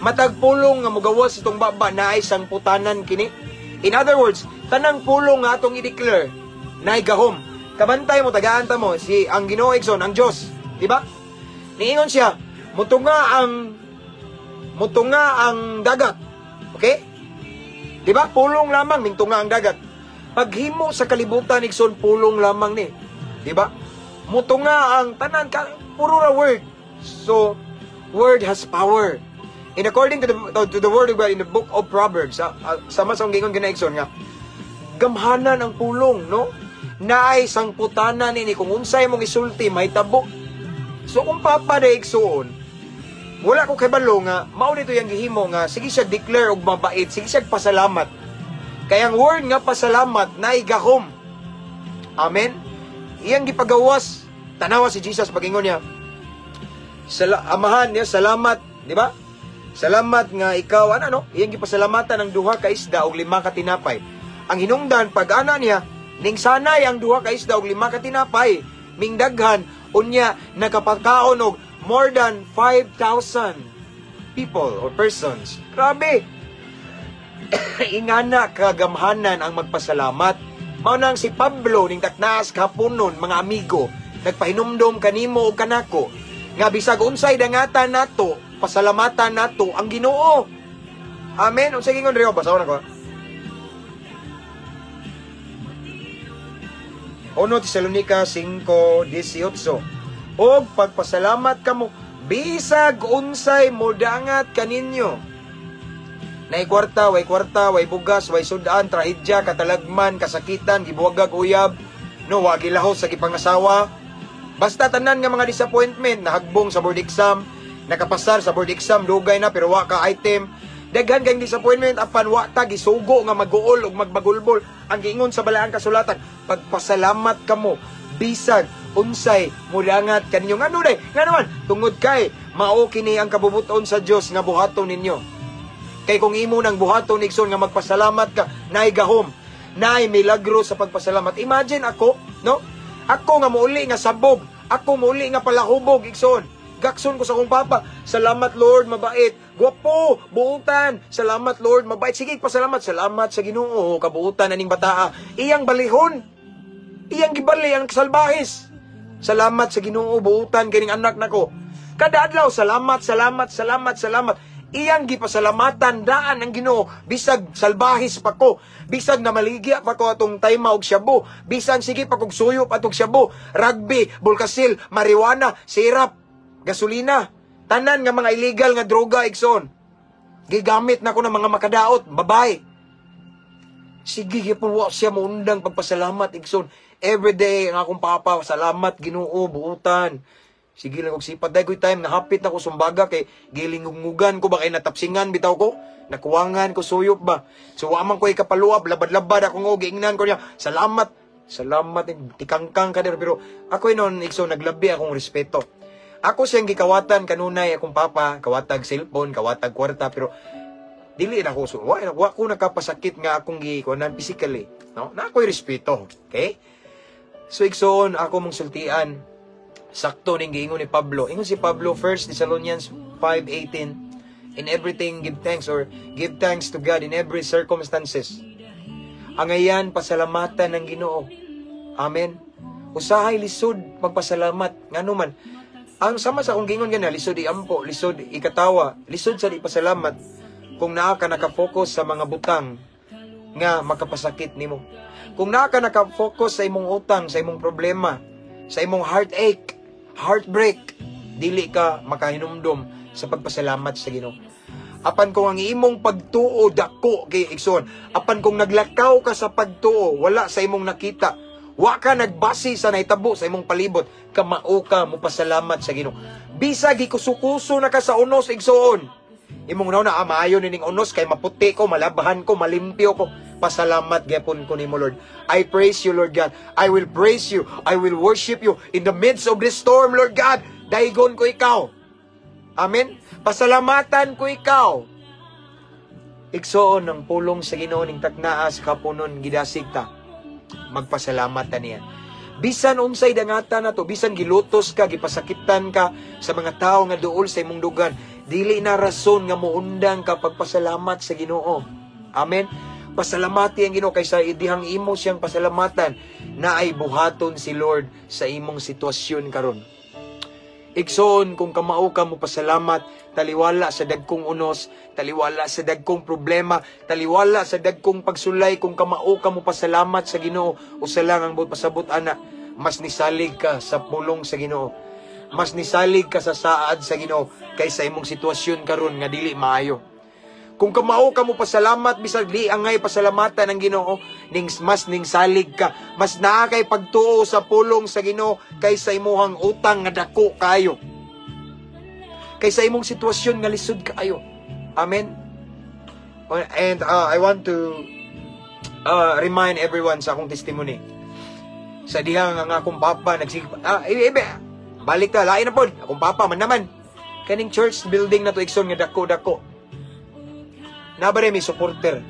Matag pulong nga mugawas itong baba naay sangputanan kini. In other words, tanang pulong nga atong i-declare naay gahom. Kabantay mo, tagaan ta mo, si ang Ginoo, igsoon, ang Dios, di ba? Niingon siya, mutunga ang dagat. Okay? Di ba? Pulong lamang mingtunga ang dagat. Paghimo sa kalibutan, igsoon, pulong lamang ni. Di ba? Mutunga ang tanan ka, puro ra word. So, word has power. In according to the word of God in the book of Proverbs, sama sa gingon gina, igsoon, nga gamhanan ang pulong, no? Naay sangputanan ini kung unsay mong isulti mahitabo. So kung papa na, igsoon, wala ko kabalo nga mao nito yang gihimo nga sige siya declare og mabait, sige siya pasalamat. Kaya ang word nga pasalamat naay gahom. Amen. Iyang gipagawas, tanawa si Jesus pagingon niya. Amahan niya, salamat, di ba? Salamat nga ikaw ana, no? Iyang gipasalamatan ang duha ka isda ug lima ka tinapay. Ang hinungdan pag ana niya, ning sanay ang duha ka isda ug lima ka tinapay, mingdaghan, unya nakapakaon og more than 5,000 people or persons. Grabe. Ingana kagamhanan ang magpasalamat. Mao nang si Pablo ning taknaas kahaponon, mga amigo, nagpahinumdom kanimo ug kanako nga bisag unsay dangatan nato, pasalamatan nato ang Ginoo. Amen. Unsay gingon Rio? Basahon ako. Uno Tesalonica 5:18. Og pagpasalamat kamo bisag unsay modangat kaninyo. Nay kwarta, way kwarta, way bugas, way sudan, trahedya, katalagman, kasakitan, gibuwagag uyab, no, wa gilahos sa gipangasawa. Basta tanan nga mga disappointment, nahagbong sa board exam, nakapasar sa board exam, dugay na pero wa ka item. Daghan kang disappointment apan wa ta gisugo nga maguol ug magbagulbol. Ang giingon sa balaang kasulatan, pagpasalamat kamo bisag unsay mudangat kaninyo. Ngano day? Ngano man? Tungod kay mao kini ang kabubuton sa Dios nga buhaton ninyo. Kay kung imo nang buhaton, igsoon, nga magpasalamat ka, naay gahom, naay milagro sa pagpasalamat. Imagine ako, no? Ako nga muuli nga sabog, ako muuli nga palahubog, igsoon. Gakson ko sa akong papa, "Salamat Lord, mabait. Gwapo, buutan. Salamat Lord, mabait." Sige, pasalamat. "Salamat sa Ginoo, kabuutan aning bataa." Iyang balihon. Iyang gibali ang salbahis. "Salamat sa Ginoo, buutan kining anak nako." Kada adlaw, "Salamat, salamat, salamat, salamat." Iyang gipasalamatan daan ang Ginoo bisag salbahis pa ko, bisag namaligya pa ko atong tayma og shabu, bisan sige pa kog suyop atong shabu, rugby, bulkasil, marijuana, sirap, gasolina, tanan nga mga illegal nga droga, igsoon. Gigamit na ko ng mga makadaot, babae. Sige gyapon wa siya moundang pagpasalamat, igsoon. Every day ang akong papa, "Salamat Ginoo, buutan." Sige lang og sipat dahil ko'y time nahapit na ko sumbaga kay gilingungugan ko ba kay natapsingan bitaw ko. Nakuwangan ko suyop ba. So wa man ko'y kapaluab, labad-labad ako ngo giingnan ko niya. "Salamat. Salamat, tikangkang ka dir." Pero ako noon, igsoon, naglabi akong respeto. Ako siyang gikawatan kanunay akong papa, kawatag cellphone, kawatag kwarta, pero dili na ako so wa ko nakapasakit nga akong gikuanan physically, no? Na ako'y respeto, okay? So igsoon, ako mong sultian, sakto ning giingon ni Pablo. Ingon si Pablo, 1 Thessalonians 5:18, "In everything give thanks," or "give thanks to God in every circumstances." Angayan pasalamatan ng Ginoo. Amen. Usahay lisod magpasalamat, ngano man ang sama sa akong gingon gana, lisod iampo, lisod ikatawa, lisod sa di pasalamat kung naa ka naka-focus sa mga butang nga makapasakit nimo. Kung naa ka naka-focus sa imong utang, sa imong problema, sa imong heartache, heartbreak, dili ka makahinumdom sa pagpasalamat sa Ginoo. Apan kung ang imong pagtuo dako kay, igsoon, apan kung naglakaw ka sa pagtuo, wala sa imong nakita, wa ka nagbase sa nahitabo sa imong palibot, kamao ka mo pasalamat sa Ginoo. Bisag gikusukuso na ka sa unos, igsoon. Imong na, ah, maayo nining unos kay maputi ko, malabahan ko, malimpyo ko. Pasalamat gyapon ko nimo, Lord. I praise you, Lord God. I will praise you. I will worship you in the midst of this storm, Lord God. Daygon ko ikaw. Amen. Pasalamatan ko ikaw. Igsoon, ng pulong sa Ginoo ning taknaa sa kapunon, gidasig ta. Magpasalamat ta niya. Bisan unsay dangatan nato, bisan gilutos ka, gipasakitan ka sa mga tao nga duol sa imong dugan, dili na rason nga moundang ka pagpasalamat sa Ginoo. Amen. Pasalamati ang Ginoo kay sa idihang imo siyang pasalamatan na ay buhaton si Lord sa imong sitwasyon karon. Igsoon, kung kamao ka mo pasalamat, taliwala sa dagkong unos, taliwala sa dagkong problema, taliwala sa dagkong pagsulay, kung kamao ka mo pasalamat sa Ginoo, usa lang ang pasabot ana, mas nisalig ka sa pulong sa Ginoo. Mas nisalig ka sa saad sa Ginoo kaysa imong sitwasyon karon nga dili maayo. Kung kamao ka mo pasalamat bisag di angay pasalamatan ang Ginoo, ning mas ning salig ka, mas naa kay pagtuo sa pulong sa Ginoo kaysa imuhang utang nga dako kayo. Kaysa imong sitwasyon nga lisod kaayo. Amen. And I want to remind everyone sa akong testimony. Sa diha nga akong papa nagsige, ibe, balik ta, lain na pod. Akong papa man naman. Kaning church building na to, igsoon, nga dako-dako. Naa ba mi supporter?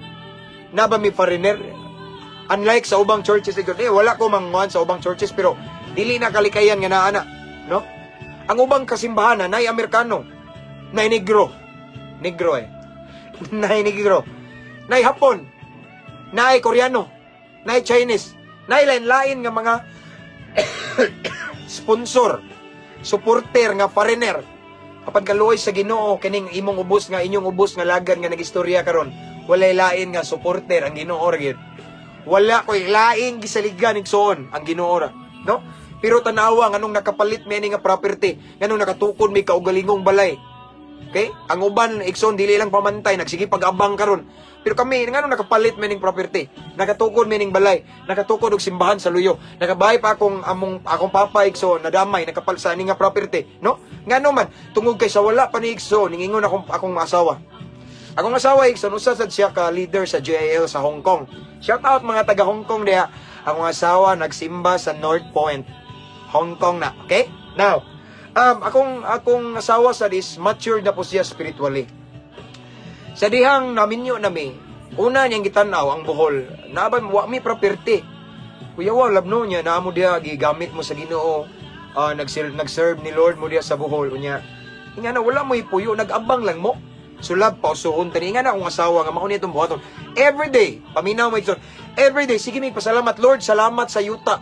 Naa ba mi foreigner? Unlike sa ubang churches, igsoon, eh, wala ko manguan sa ubang churches, pero dili na kalikayan nga naa na, no? Ang ubang kasimbahan na nay Amerikano, nay Negro, Negro eh. Nay Negro, nay Hapon, nay Koreano, nay Chinese, nay lain-lain nga mga sponsor, supporter nga foreigner. Apan kaluoy sa Ginoo, kining imong ubos nga inyong ubos nga lagan nga nagistorya karon, walay lain nga supporter ang Ginoo ra gyud. Wala ko'y laing gisaligan, igsoon, ang Ginoo ra, no? Pero tanawa nganong nakapalit mi ani nga property, nganong nakatukod mi kaugalingong balay. Okay? Ang uban, igsoon, dili lang pamantay, nagsige pag-abang karon. Pero kami, nganong nakapalit mi ning property, nakatukod mi ning balay, nakatukod og simbahan sa Luyo, nakabahay pa akong among akong papa, igsoon, nadamay, nakapal sa ani nga property, no? Ngano man, tungod kay sa wala pa ni, igsoon, ningingon akong asawa. Akong asawa, igsoon, usa sad siya ka leader sa JIL sa Hong Kong. Shout out mga taga Hong Kong diha. Akong asawa nagsimba sa North Point, Hong Kong na. Okay? Now, akong asawa sa is mature na po siya spiritually. Sa dihang naminyo nami, una niyang gitan-aw ang Bohol. Naa ba wa mi property. Kuya, wa labno niya naa mo diha, gigamit mo sa Ginoo. Nag-serve ni Lord mo diha sa Bohol unya. Nga na wala mo ipuyo, nag-abang lang mo. Sulab pa usuhon tani nga na akong asawa nga mao ni itong buhaton. Every day, paminaw mo, igsoon. Every day sige mi pasalamat, "Lord, salamat sa yuta.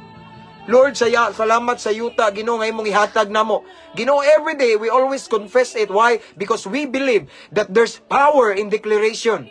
Lord, saya, salamat sa yuta, Ginoo, nga imong ihatag namo." Ginoo, every day we always confess it. Why? Because we believe that there's power in declaration.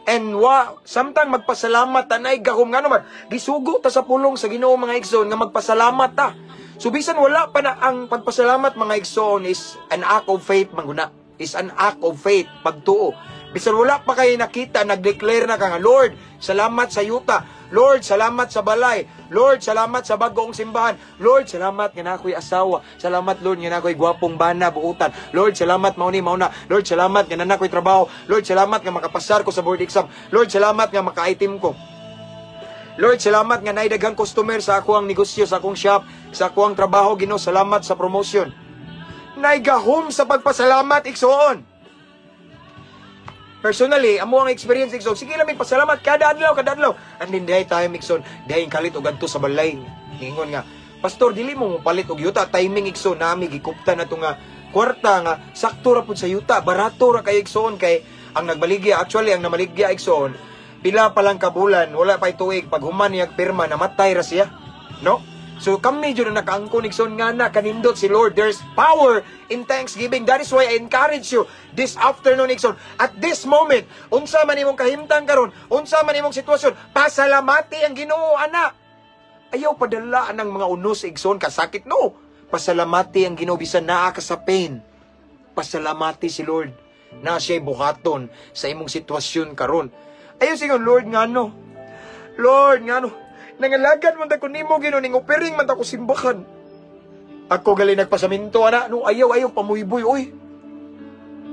And wa samtang magpasalamat ta, nay gahom. Ngano man, gisugo ta sa pulong sa Ginoo, mga igsoon, nga magpasalamat ta. So bisan wala pa na, ang pagpasalamat, mga igsoon, is an act of faith mangguna. Is an act of faith, pagtuo. Bisan wala pa kay nakita, nagdeclare na ka nga, "Lord, salamat sa yuta. Lord, salamat sa balay. Lord, salamat sa bagong simbahan. Lord, salamat nga naa ko'y asawa. Salamat, Lord, nga naa ko'y gwapong bana buutan. Lord, salamat mao ni mao na. Lord, salamat nga naa ko'y trabaho. Lord, salamat nga makapasar ko sa board exam. Lord, salamat nga maka-item ko. Lord, salamat nga naay daghang customer sa ako ang negosyo, sa akong shop, sa ako ang trabaho, Ginoo, salamat sa promotion." Naigahom sa pagpasalamat, igsoon. Personally, amo ang experience, igsoon. Sige lang, may pasalamat kada adlaw, kada adlaw. And then diay time, igsoon, diay kalit og adto sa balay. Ningon nga, "Pastor, dili mo palit og yuta." Timing, igsoon, nami gikuptan na to nga kwarta nga sakto ra pud sa yuta, barato ra kay, igsoon, kay ang nagbaligya, actually ang namaligya, igsoon, pila pa lang ka bulan, wala pa tuig, pag human niya pirma, namatay ra siya, no? So kami jud na nakaangkon, igsoon, nga na kanindot si Lord. There's power in thanksgiving. That is why I encourage you this afternoon, igsoon. At this moment, unsa man imong kahimtang karon, unsa man imong sitwasyon, pasalamati ang Ginoo ana. Ayaw padala ng mga unos, igsoon, kasakit, no. Pasalamati ang Ginoo bisan naa ka sa pain. Pasalamati si Lord na siya'y buhaton sa imong sitwasyon karon. Ayaw sige, "Lord, ngano? Lord, ngano? Nangalagad man ta ko nimo, Ginoo, ning offering man ta ko simbahan. Ako gali nagpasaminto ana." No, ayaw, ayaw pamuyboy, oy.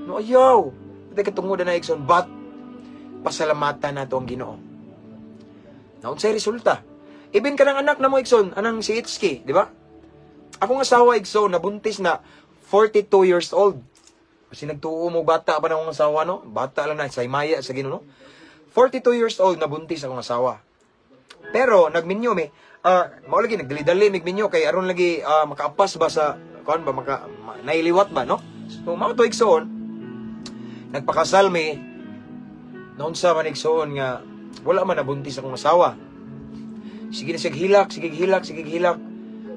No, ayaw. Hindi ka tungod na, igsoon, but pasalamatan nato ang Ginoo. Naunsay resulta? Ibin ka ng anak na mo, igsoon, anang si Itski, di ba? Akong asawa, igsoon, nabuntis na 42 years old. Kasi nagtuo mo bata pa na akong asawa, no? Bata lang na, sa himaya sa Ginoo, no? 42 years old, nabuntis akong asawa. Pero nagminyo mi, mao lagi nagdali-dali migminyo kay aron lagi makaapas ba sa kuan ba, nailiwat ba, no? So mao to, igsoon, nagpakasal mi, naunsa man, igsoon, nga wala man nabuntis akong asawa. Sige na siya hilak, sige hilak, sige hilak.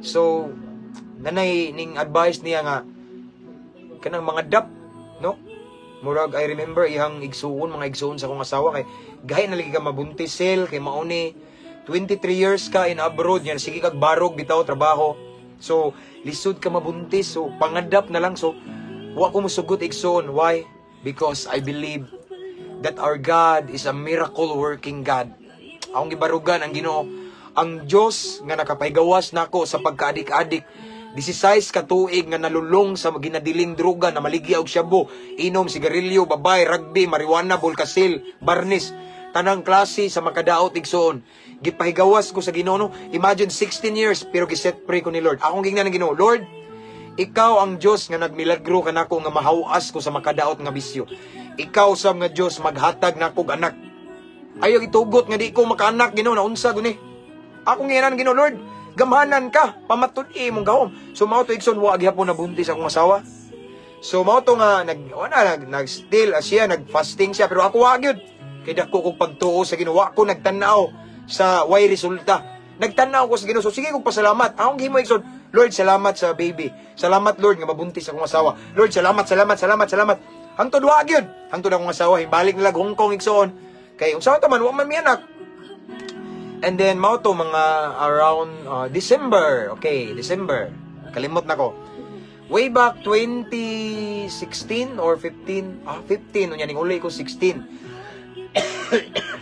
So nanay ning advice niya nga kanang mga dap, no? Murag I remember ihang igsuon, mga igsuon sa akong asawa, kay gahi na lagi ka mabuntis sel kay mauni 23 years ka in abroad yan, sige kag barog bitaw trabaho, so lisod ka mabuntis, so pangadap na lang. So wa ko musugot, igsoon. Why? Because I believe that our God is a miracle working God. Akong gibarugan ang Ginoo, ang Dios nga nakapahigawas nako sa pagkaadik-adik, 16 ka tuig nga nalulong sa ginadiling droga, na maligya og shabu, inom, sigarilyo, babay, rugby, marijuana, bulkasil, barnis, tanang klase sa makadaot, igsoon. Gipahigawas ko sa Ginoo, no? Imagine, 16 years, pero giset free ko ni Lord. Akong gingnan ng Ginoo, "Lord, Ikaw ang Dios nga nagmilagro kanako nga mahawas ko sa makadaot nga bisyo. Ikaw sab nga Dios maghatag nako og anak. Ayaw itugot nga di ko makaanak, Ginoo, na unsa guni. Akong giingnan, Ginoo, Lord, gamhanan ka, pamatud-i imong gahom. So mao to, igsoon, wa gihapon nabuntis akong asawa. So mao to nga nag wala nag, nag still siya nag-fasting siya, pero ako wa gyud. Kay dako kog pagtuo sa Ginoo, wa ko nagtan-aw sa way resulta. Nagtan-aw ko sa Ginoo. So sige kog pasalamat. Akong gihimo, igsoon, Lord, salamat sa baby. Salamat, Lord, nga mabuntis akong asawa. Lord, salamat, salamat, salamat, salamat. Hangtod wa gyud. Hangtod akong asawa hibalik nila Hong Kong, igsoon. Kay unsa ta man, wa man mi anak. And then mao to mga around December. Okay, December. Kalimot na ko. Way back 2016 or 15, 15 unya ning uli ko 16.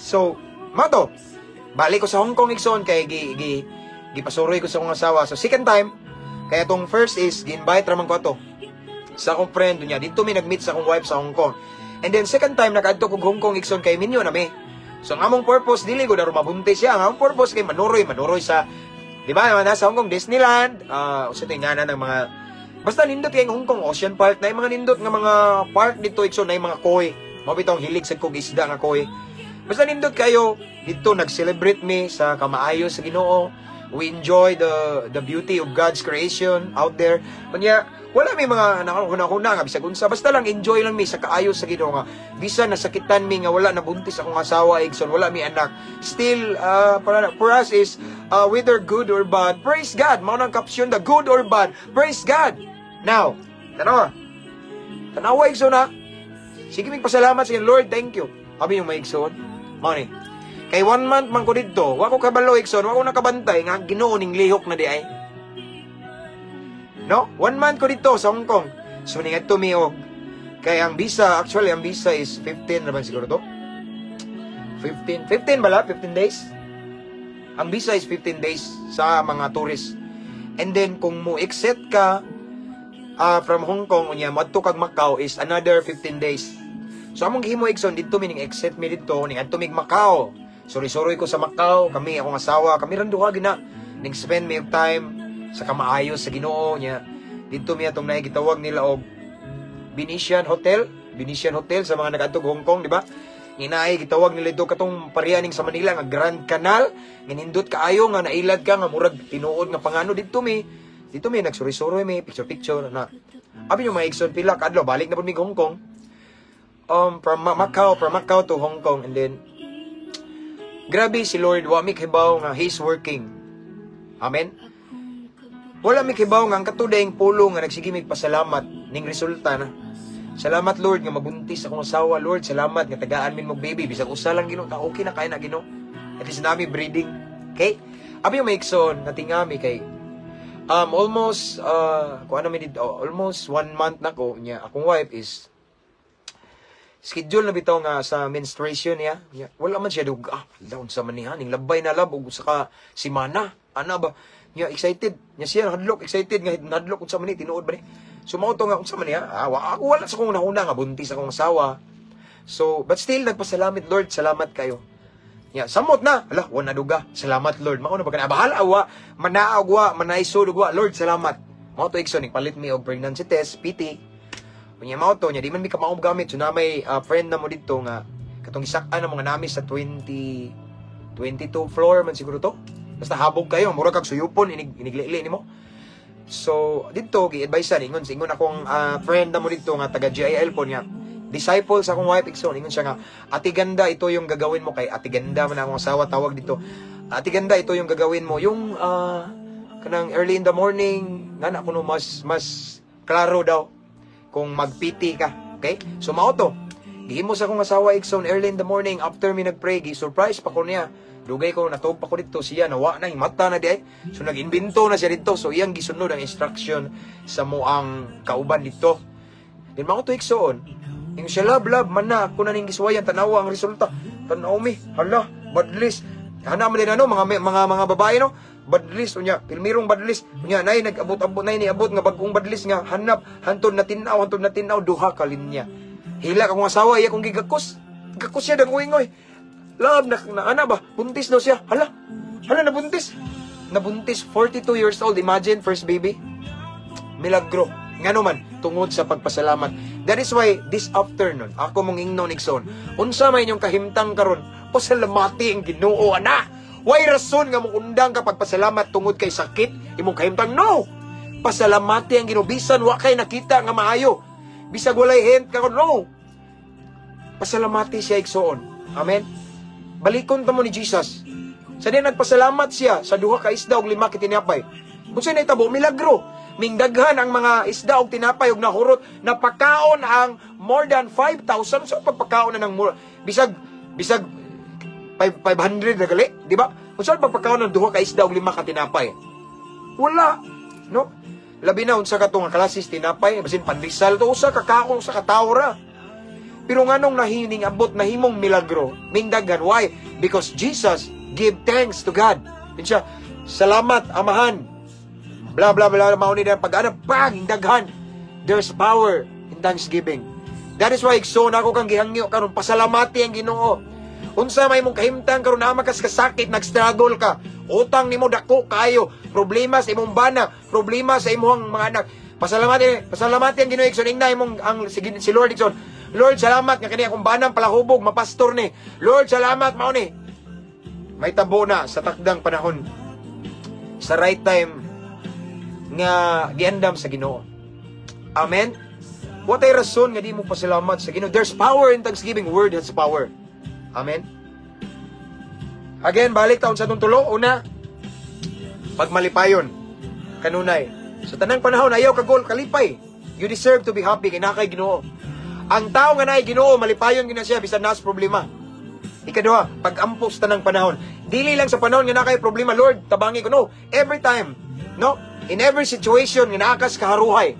So, mao to. Balik ko sa Hong Kong, igsoon, kay gi gi gipasuroy ko sa akong asawa. So second time, kaya tong first is gi-invite raman ko ato sa akong friend niya. Dito mi nag-meet sa akong wife sa Hong Kong. And then second time nakaadto kog Hong Kong, igsoon, kay minyo na mi. So ang among purpose dili ko aron mabuntis siya. Ang among purpose kay manuroy, manuroy sa, di ba, naman sa Hong Kong Disneyland, usa to yung ng mga basta nindot kay Hong Kong Ocean Park na yung mga nindot nga mga park dito, igsoon, na yung mga koi. Mao bitaw ang hilig sa kog isda nga koi. Basta nindot kayo dito, nag-celebrate mi sa kamaayo sa Ginoo. We enjoy the beauty of God's creation out there. Kunya, wala may mga huna-huna nga bisag unsa, basta lang enjoy lang mi sa kaayo sa Ginoo nga bisan nasakitan mi nga wala nabuntis akong asawa, igsoon, wala mi anak. Still para for us is whether good or bad, praise God. Mao nang caption, the good or bad, praise God. Now, tanawa. Tanawa, igsoon, ha. Sige mig pasalamat sa Lord, thank you. Abi yung may igsoon. Mao ni. Kay one month man ko didto, wa ko kabalo, igsoon, wa ko nakabantay nga Ginoo ning lihok na di ay. No? One month ko dito sa Hong Kong. So ningadto mi og kay ang visa, actually ang visa is 15 ra ba siguro to? 15, 15 bala? 15 days? Ang visa is 15 days sa mga tourist. And then kung mo exit ka from Hong Kong unya moadto kag Macau is another 15 days. So among gihimo, igsoon, didto mi ning exit mi didto, ning adto mig Macau. Suri-suroy ko sa Macau, kami akong asawa, kami ran duha gina. Ning spend mi og time sa kamaayo sa Ginoo niya. Didto mi atong naay gitawag nila og Venetian Hotel, Venetian Hotel sa mga nagadtog Hong Kong, di ba? Nginaay gitawag nila ito katong pareha sa Manila nga Grand Canal, nga nindot kaayo nga nailad ka nga murag tinuod nga pangano didto mi nagsuri-suroy mi, picture picture na. Abi nyo mga igsoon, pila ka adlaw balik na pud mi Hong Kong. From Macau to Hong Kong and then grabe si Lord, wa mi kibaw nga He's working. Amen. Wala mi kibaw nga ang katudayng pulong nga nagsige mig pasalamat ning resulta na. Salamat, Lord, nga mabuntis akong asawa, Lord. Salamat nga tagaan min mo baby bisag usa lang, Ginoo, ta okay na kay na, Ginoo. At least nami breeding. Okay? Abi yung may igsoon, natingami kay almost kung ano mi dito, almost one month na ko niya. Akong wife is schedule na bitaw nga sa menstruation niya. Niya, wala man siya dug down sa manihan ning labay na lab og usa ka semana. Ana ba? Niya excited. Niya siya nahadlok, excited nga nahadlok unsa man ni, tinuod ba ni? So mao to nga unsa man niya? Wa, ako wala sa kong nahuna nga buntis akong asawa. So, but still nagpasalamat, Lord, salamat kayo. Ya, samot na. Ala, wa na duga. Salamat, Lord. Mao na ba kana bahala wa, manaog wa, manaisod wa. Lord, salamat. Mao to, igsoon, palit mi og pregnancy test, PT. Unya mao to nya di man mi kamao gamit. So na may friend na mo didto nga katong gisak-an ang mga nami sa 20 22 floor man siguro to. Basta habog kayo, mura kag suyupon inig iniglili nimo. So didto gi-advise ingon ingon akong friend na mo didto nga taga GIL po niya. Disciple sa akong wife, igsoon, ingon siya nga, "Ate Ganda, ito yung gagawin mo," kay Ate Ganda man akong asawa tawag dito. "Ate Ganda, ito yung gagawin mo. Yung kanang early in the morning, nga na kuno mas klaro daw kung mag-PT ka." Okay? So mao to. Gihimo sa akong asawa, igsoon, early in the morning after mi nagpray, gi-surprise pa ko niya. Dugay ko natog pa ko dito siya nawa na mata na di ay. So nag-imbento na siya dito. So iyang gisunod ang instruction sa moang kauban dito. Then mao to, igsoon. Ingon siya, "Love, love, man na, ako na ning gisuwayan, tanawa ang resulta." Tanaw mi, hala, badlis. Hana man din ano, mga babae no, badlis unya, pilmirong badlis. Unya nay nag-abot-abot nay niabot nga bag-ong badlis nga hanap hantod na tin-aw duha ka linya. Hila akong asawa, iya kong gigakos. Gakos siya dangoy-ngoy. "Love, na ana ba? Buntis daw siya." Hala. Hala, nabuntis. Nabuntis, 42 years old. Imagine, first baby. Milagro. Ngano man, tungod sa pagpasalamat. That is why this afternoon, ako mong ingnon, igsoon, unsa may inyong kahimtang karon, pasalamati ang Ginoo ana. Way rason nga moundang ka pagpasalamat tungod kay sakit imong kahimtang? No. Pasalamati ang Ginoo bisan wa kay nakita nga maayo. Bisag walay hint ka, no. Pasalamati siya, igsoon. Amen. Balikon ta mo ni Jesus. Sa di nagpasalamat siya sa duha ka isda ug lima ka tinapay. Kung sa nahitabo, milagro. Mingdaghan ang mga isda og tinapay ug nahurot, napakaon ang more than 5,000. So pagpakaon na ng more, bisag 500 na gali, di ba? Kung saan pagpakaon ng duha ka isda ug lima ka tinapay? Wala, no? Labi na unsa ka to nga klasis tinapay, basin pandesal to, usa ka kaon, usa ka tawo ra. Pero nganong nahining abot nahimong milagro, mingdaghan? Why? Because Jesus give thanks to God. Yun siya, "Salamat, Amahan." Blah, blah, blah, mao ni pag bang, daghan. There's power in thanksgiving. That is why, igsoon, ako kang gihangyo karon, pasalamati ang Ginoo. Unsa may imong kahimtang karon, naa kas kasakit, nag-struggle ka. Utang nimo dako kayo, problema sa imong bana, problema sa imong mga anak. Pasalamati, pasalamati ang Ginoo, igsoon. Ingna imong ang si Lord, igsoon. "Lord, salamat nga kani akong banang palahubog, mapastor ni. Lord, salamat mao ni." May tabo na sa takdang panahon. Sa right time nga giandam sa Ginoo. Amen. What ay rason nga di mo pasalamat sa Ginoo? There's power in thanksgiving. Word has power. Amen. Again, balik taon sa atong tulo. Una, pagmalipayon. Kanunay. Sa tanang panahon, ayaw kagol, kalipay. You deserve to be happy kay naa kay Ginoo. Ang tao nga naay Ginoo, malipayon gina siya bisan naas problema. Ikaduha, pag-ampo sa tanang panahon. Dili lang sa panahon nga naa kay problema, "Lord, tabangi ko." No, every time. No? In every situation nga naa kas kaharuhay,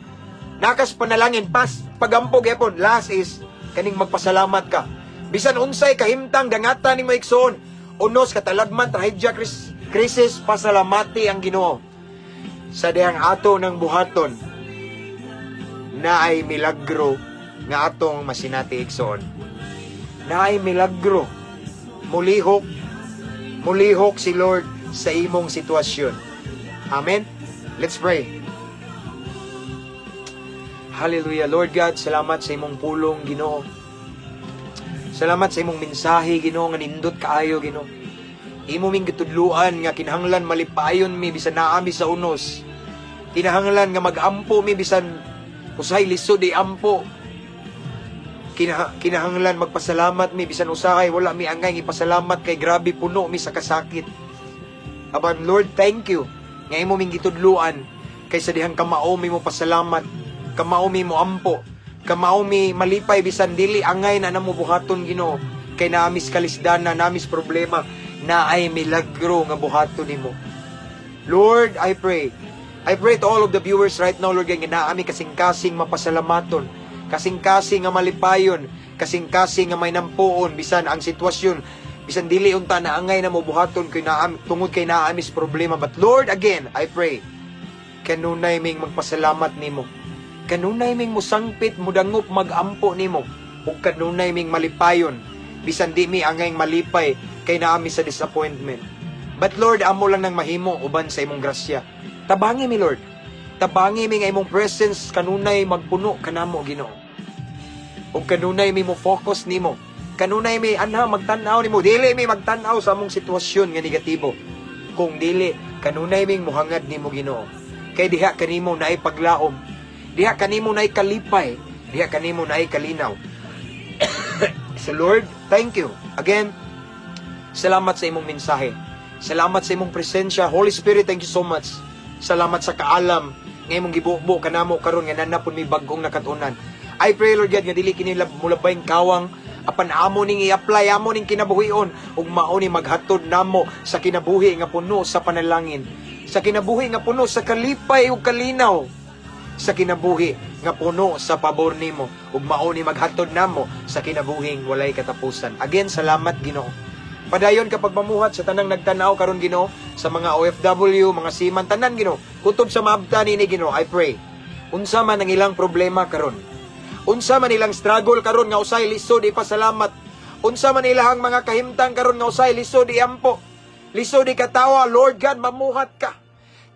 naa kas panalangin, pas pagampo gyapon. Last is kaning magpasalamat ka. Bisan unsay kahimtang dangatan nimo, igsoon, unos katalagman, trahedya, krisis, pasalamati ang Ginoo. Sa dihang ato ng buhaton na ay milagro nga atong masinati, igsoon. Na ay milagro. Mulihok, mulihok si Lord sa imong sitwasyon. Amen. Let's pray. Hallelujah. Lord God, salamat sa imong pulong, Ginoo. Salamat sa imong mensahe, Ginoo, nga nindot kaayo, Ginoo. Imo ming gitudluan nga kinahanglan malipayon mi bisan naa mi sa unos. Kinahanglan nga magampo mi bisan usahay lisod ampo. Kinahanglan magpasalamat mi bisan usahay wala mi angay ipasalamat kay grabe puno mi sa kasakit. Apan Lord, thank you nga imo ming gitudluan kay sa dihang kamao mi mo pasalamat, kamao mi mo ampo, kamao mi malipay bisan dili angay na namo buhaton, Ginoo, kay naamis kalisdana, naamis problema, na ay milagro nga buhaton nimo. Lord, I pray. I pray to all of the viewers right now, Lord, nga naami kasing-kasing mapasalamaton, kasing-kasing nga malipayon, kasing-kasing nga may nampuon bisan ang sitwasyon, bisan dili unta na angay na mo buhaton kay naam, tungod kay naamis problema. But Lord, again, I pray, kanunay ming magpasalamat nimo. Kanunay ming musangpit, mudangop, magampo nimo. Ug kanunay ming malipayon, bisan di mi angay malipay kay naami sa disappointment. But Lord, amo lang nang mahimo uban sa imong grasya. Tabangi mi, Lord. Tabangi mi nga imong presence kanunay magpuno kanamo, Ginoo. Ug kanunay mi mo focus nimo. Kanunay mi anha magtan-aw nimo. Dili mi magtan-aw sa among sitwasyon nga negatibo. Kung dili, kanunay ming muhangad nimo, Ginoo. Kay diha kanimo naay paglaom. Diha kanimo naay kalipay. Diha kanimo naay kalinaw. So Lord, thank you. Again, salamat sa imong mensahe. Salamat sa imong presensya. Holy Spirit, thank you so much. Salamat sa kaalam nga imong gibubo kanamo karon nga nanapon mi bag-ong nakatunan. I pray, Lord God, nga dili kini mulabayng kawang apan amo ning i-apply, amo ning kinabuhion ug mao ni maghatod namo sa kinabuhi nga puno sa panalangin, sa kinabuhi nga puno sa kalipay ug kalinaw, sa kinabuhi nga puno sa pabor nimo ug mao ni maghatod namo sa kinabuhing walay katapusan. Again, salamat, Ginoo. Padayon kapag mamuhat sa tanang nagtanaw karon, Ginoo, sa mga OFW, mga seaman, tanan, Ginoo. Kutob sa maabta nini, Ginoo, I pray. Unsa man ang ilang problema karon. Unsa man ilang struggle karon nga usay lisod ipasalamat. Unsa man ilahang mga kahimtang karon nga usay lisod iampo. Lisod ikatawa, Lord God, mamuhat ka.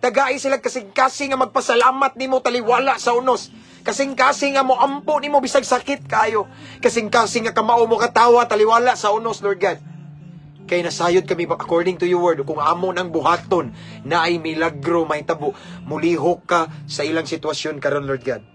Tagai sila kasing-kasing nga magpasalamat nimo taliwala sa unos. Kasing-kasing nga mo ampo nimo bisag sakit kayo. Kasing-kasing nga kamao mo katawa taliwala sa unos, Lord God. Kay nasayod kami according to your word, kung amo nang buhaton na ay milagro mahitabo, mulihok ka sa ilang sitwasyon karon, Lord God.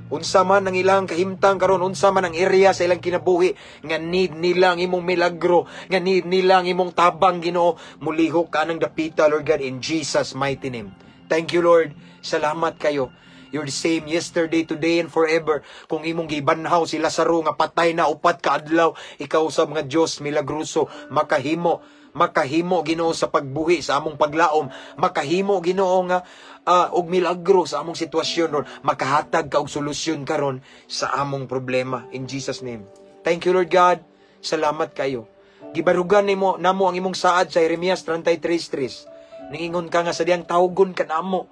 Unsa man ang ilang kahimtang karon, unsa man ang area sa ilang kinabuhi nga need nila ang imong milagro, nga need nila ang imong tabang, Ginoo, mulihok ka ng dapita, Lord God, in Jesus' mighty name. Thank you, Lord. Salamat kayo. You're the same yesterday, today, and forever. Kung imong gibanhaw si Lazaro nga patay na 4 ka adlaw, ikaw sa mga Dios milagroso, makahimo, makahimo, Ginoo, sa pagbuhi sa among paglaom, makahimo, Ginoo, nga og milagro sa among sitwasyon ron, makahatag ka og solusyon karon sa among problema in Jesus' name. Thank you, Lord God. Salamat kayo. Gibarugan nimo namo ang imong saad sa Jeremias 33:3. Ningingon ka nga sa diyang tawgon ka namo,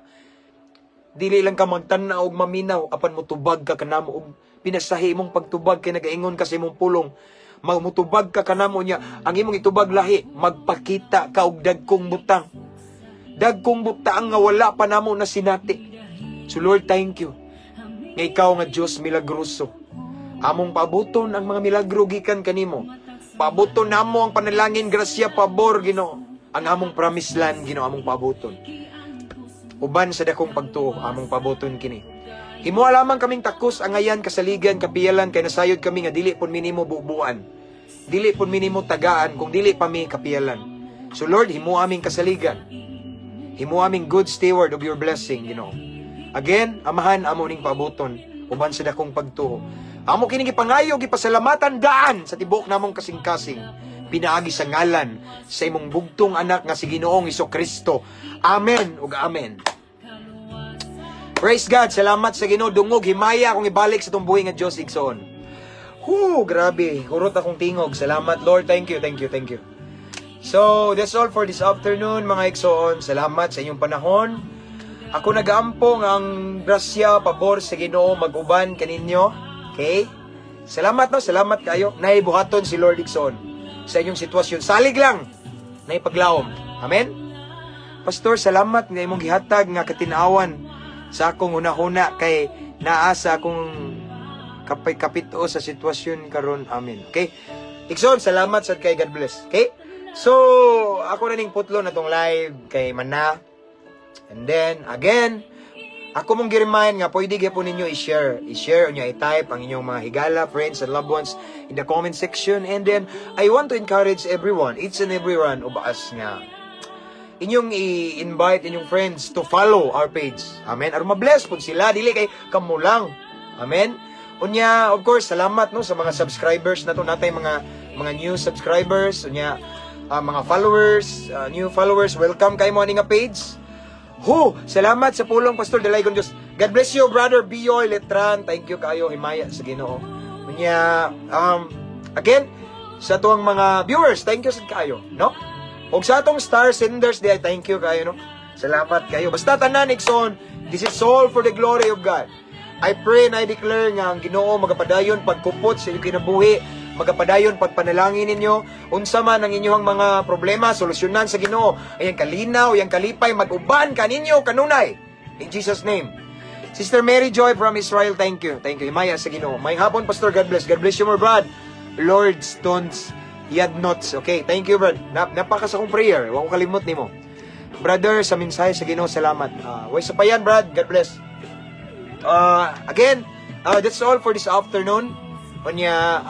dili lang ka magtan-aw og maminaw, apan mutubag ka kanamo og pinasahi imong pagtubag kay nagaingon ka sa imong pulong. Mutubag ka kanamo niya, ang imong itubag lahi, magpakita ka og dagkong butang. Dagkong butang nga wala pa namo na sinati. So Lord, thank you. Nga ikaw nga Dios milagroso. Among paabuton ang mga milagro gikan kanimo. Paabuton namo ang panalangin, grasya, pabor, Ginoo. Ang among promised land, Ginoo, among paabuton. Uban sa dakong pagtuo, among paabuton kini. Himoa lamang kaming takos, angayan, kasaligan, kapiyalan, kay nasayod kami nga dili pun minimo bubuan. Dili pun minimo tagaan kung dili pa mi kapiyalan. So Lord, himo aming kasaligan. Himo aming good steward of your blessing, Ginoo. Again, Amahan, amo ning paabuton uban sa dakong pagtuo. Amo kini gipangayo, gipasalamatan daan sa tibuok namong kasing-kasing. Pinaagi sa ngalan sa imong bugtong anak nga si Ginoong Kristo. Amen ug amen. Praise God. Salamat sa Ginoo. Dungog himaya akong ibalik sa atong buhi nga Dios, igsoon. Hu, grabe. Hurot akong tingog. Salamat, Lord. Thank you, thank you, thank you. So, that's all for this afternoon, mga igsoon. Salamat sa inyong panahon. Ako nagaampo nga ang grasya, pabor sa Ginoo mag-uban kaninyo. Okay? Salamat, no, salamat kayo. Naibuhaton si Lord, igsoon, sa inyong sitwasyon. Salig lang. Naipaglaom. Amen? Pastor, salamat nga imong gihatag nga katinawan sa akong hunahuna kay naa sa akong kapay kapito sa sitwasyon karon. Amen. Okay? Igsoon, salamat sad kay God bless. Okay? So, ako na ning putlo na tong live kay mana. And then, again, ako mong gi-remind nga pwede gyapon ninyo i-share. I-share niyo, i-type ang inyong mga higala, friends, and loved ones in the comment section. And then, I want to encourage everyone, each and everyone of us nga inyong i-invite inyong friends to follow our page. Amen. Aron ma-bless pud sila, dili kay kamo lang. Amen. Unya, of course, salamat, no, sa mga subscribers nato natay mga new subscribers, unya mga followers, new followers, welcome kay mo ani nga page. Ho, salamat sa pulong, Pastor Dalaygon Diyos. God bless you, Brother Bioy Letran. Thank you kayo, himaya sa Ginoo. Unya, again, sa tuang mga viewers, thank you sa kayo, no? Og sa atong star senders di ay thank you kayo, no? Salamat kayo. Basta tanan, igsoon, this is all for the glory of God. I pray and I declare nga ang Ginoo magapadayon pagkupot sa inyong kinabuhi, magapadayon pagpanalangin ninyo, unsa man ang inyong mga problema, solusyonan sa Ginoo. Ayang kalinaw, ayang kalipay, mag-uban kaninyo kanunay. In Jesus' name. Sister Mary Joy from Israel, thank you. Thank you. Himaya sa Ginoo. May hapon, Pastor. God bless. God bless you more, Brad. Lord Stones Yadnots. Okay, thank you, Brad. Napaka sa akong prayer. Wa ko kalimot nimo. Brother, sa mensahe sa Ginoo, salamat. Way sa payan, Brad. God bless. Again, that's all for this afternoon. Unya,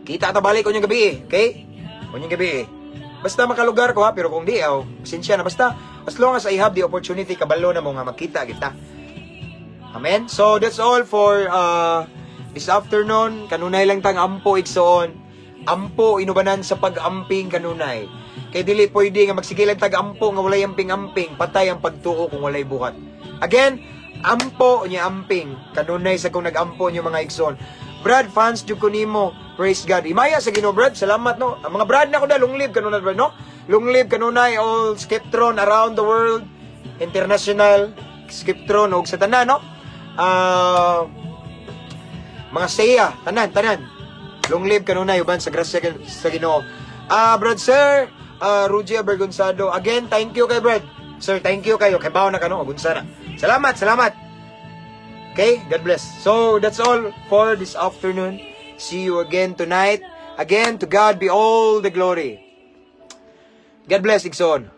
kita ta balik unyang gabi eh. Okay? Unyang gabi eh. Basta makalugar ko ha, pero kung di, aw, pasensya na. Basta, as long as I have the opportunity, kabalo na mo nga magkita kita. Amen? So, that's all for this afternoon. Kanunay lang tang ampo, igsoon. Ampo, inubanan sa pag-amping kanunay. Kay dili pwede nga magsige lang tag ampo nga walay amping-amping, patay ang pagtuo kung walay buhat. Again, ampo nya amping. Kanunay sa kung nag-ampo niyo, mga igsoon. Brad, fans jud ko nimo. Praise God. Himaya sa Ginoo, Brad. Salamat, no. Ang mga Brad na ko da, long live kanunay, Brad, no? Long live kanunay all Skiptron around the world, international Skiptron og sa tanan, no? Mga seya, tanan, tanan. Long live kanunay uban sa grasya sa Ginoo. Brad Sir, Rugia Bergonzado. Again, thank you kay Brad. Sir, thank you kayo. Kay na ka, no? Agunsa na. Salamat, salamat. Okay, God bless. So, that's all for this afternoon. See you again tonight. Again, to God be all the glory. God bless, igsoon.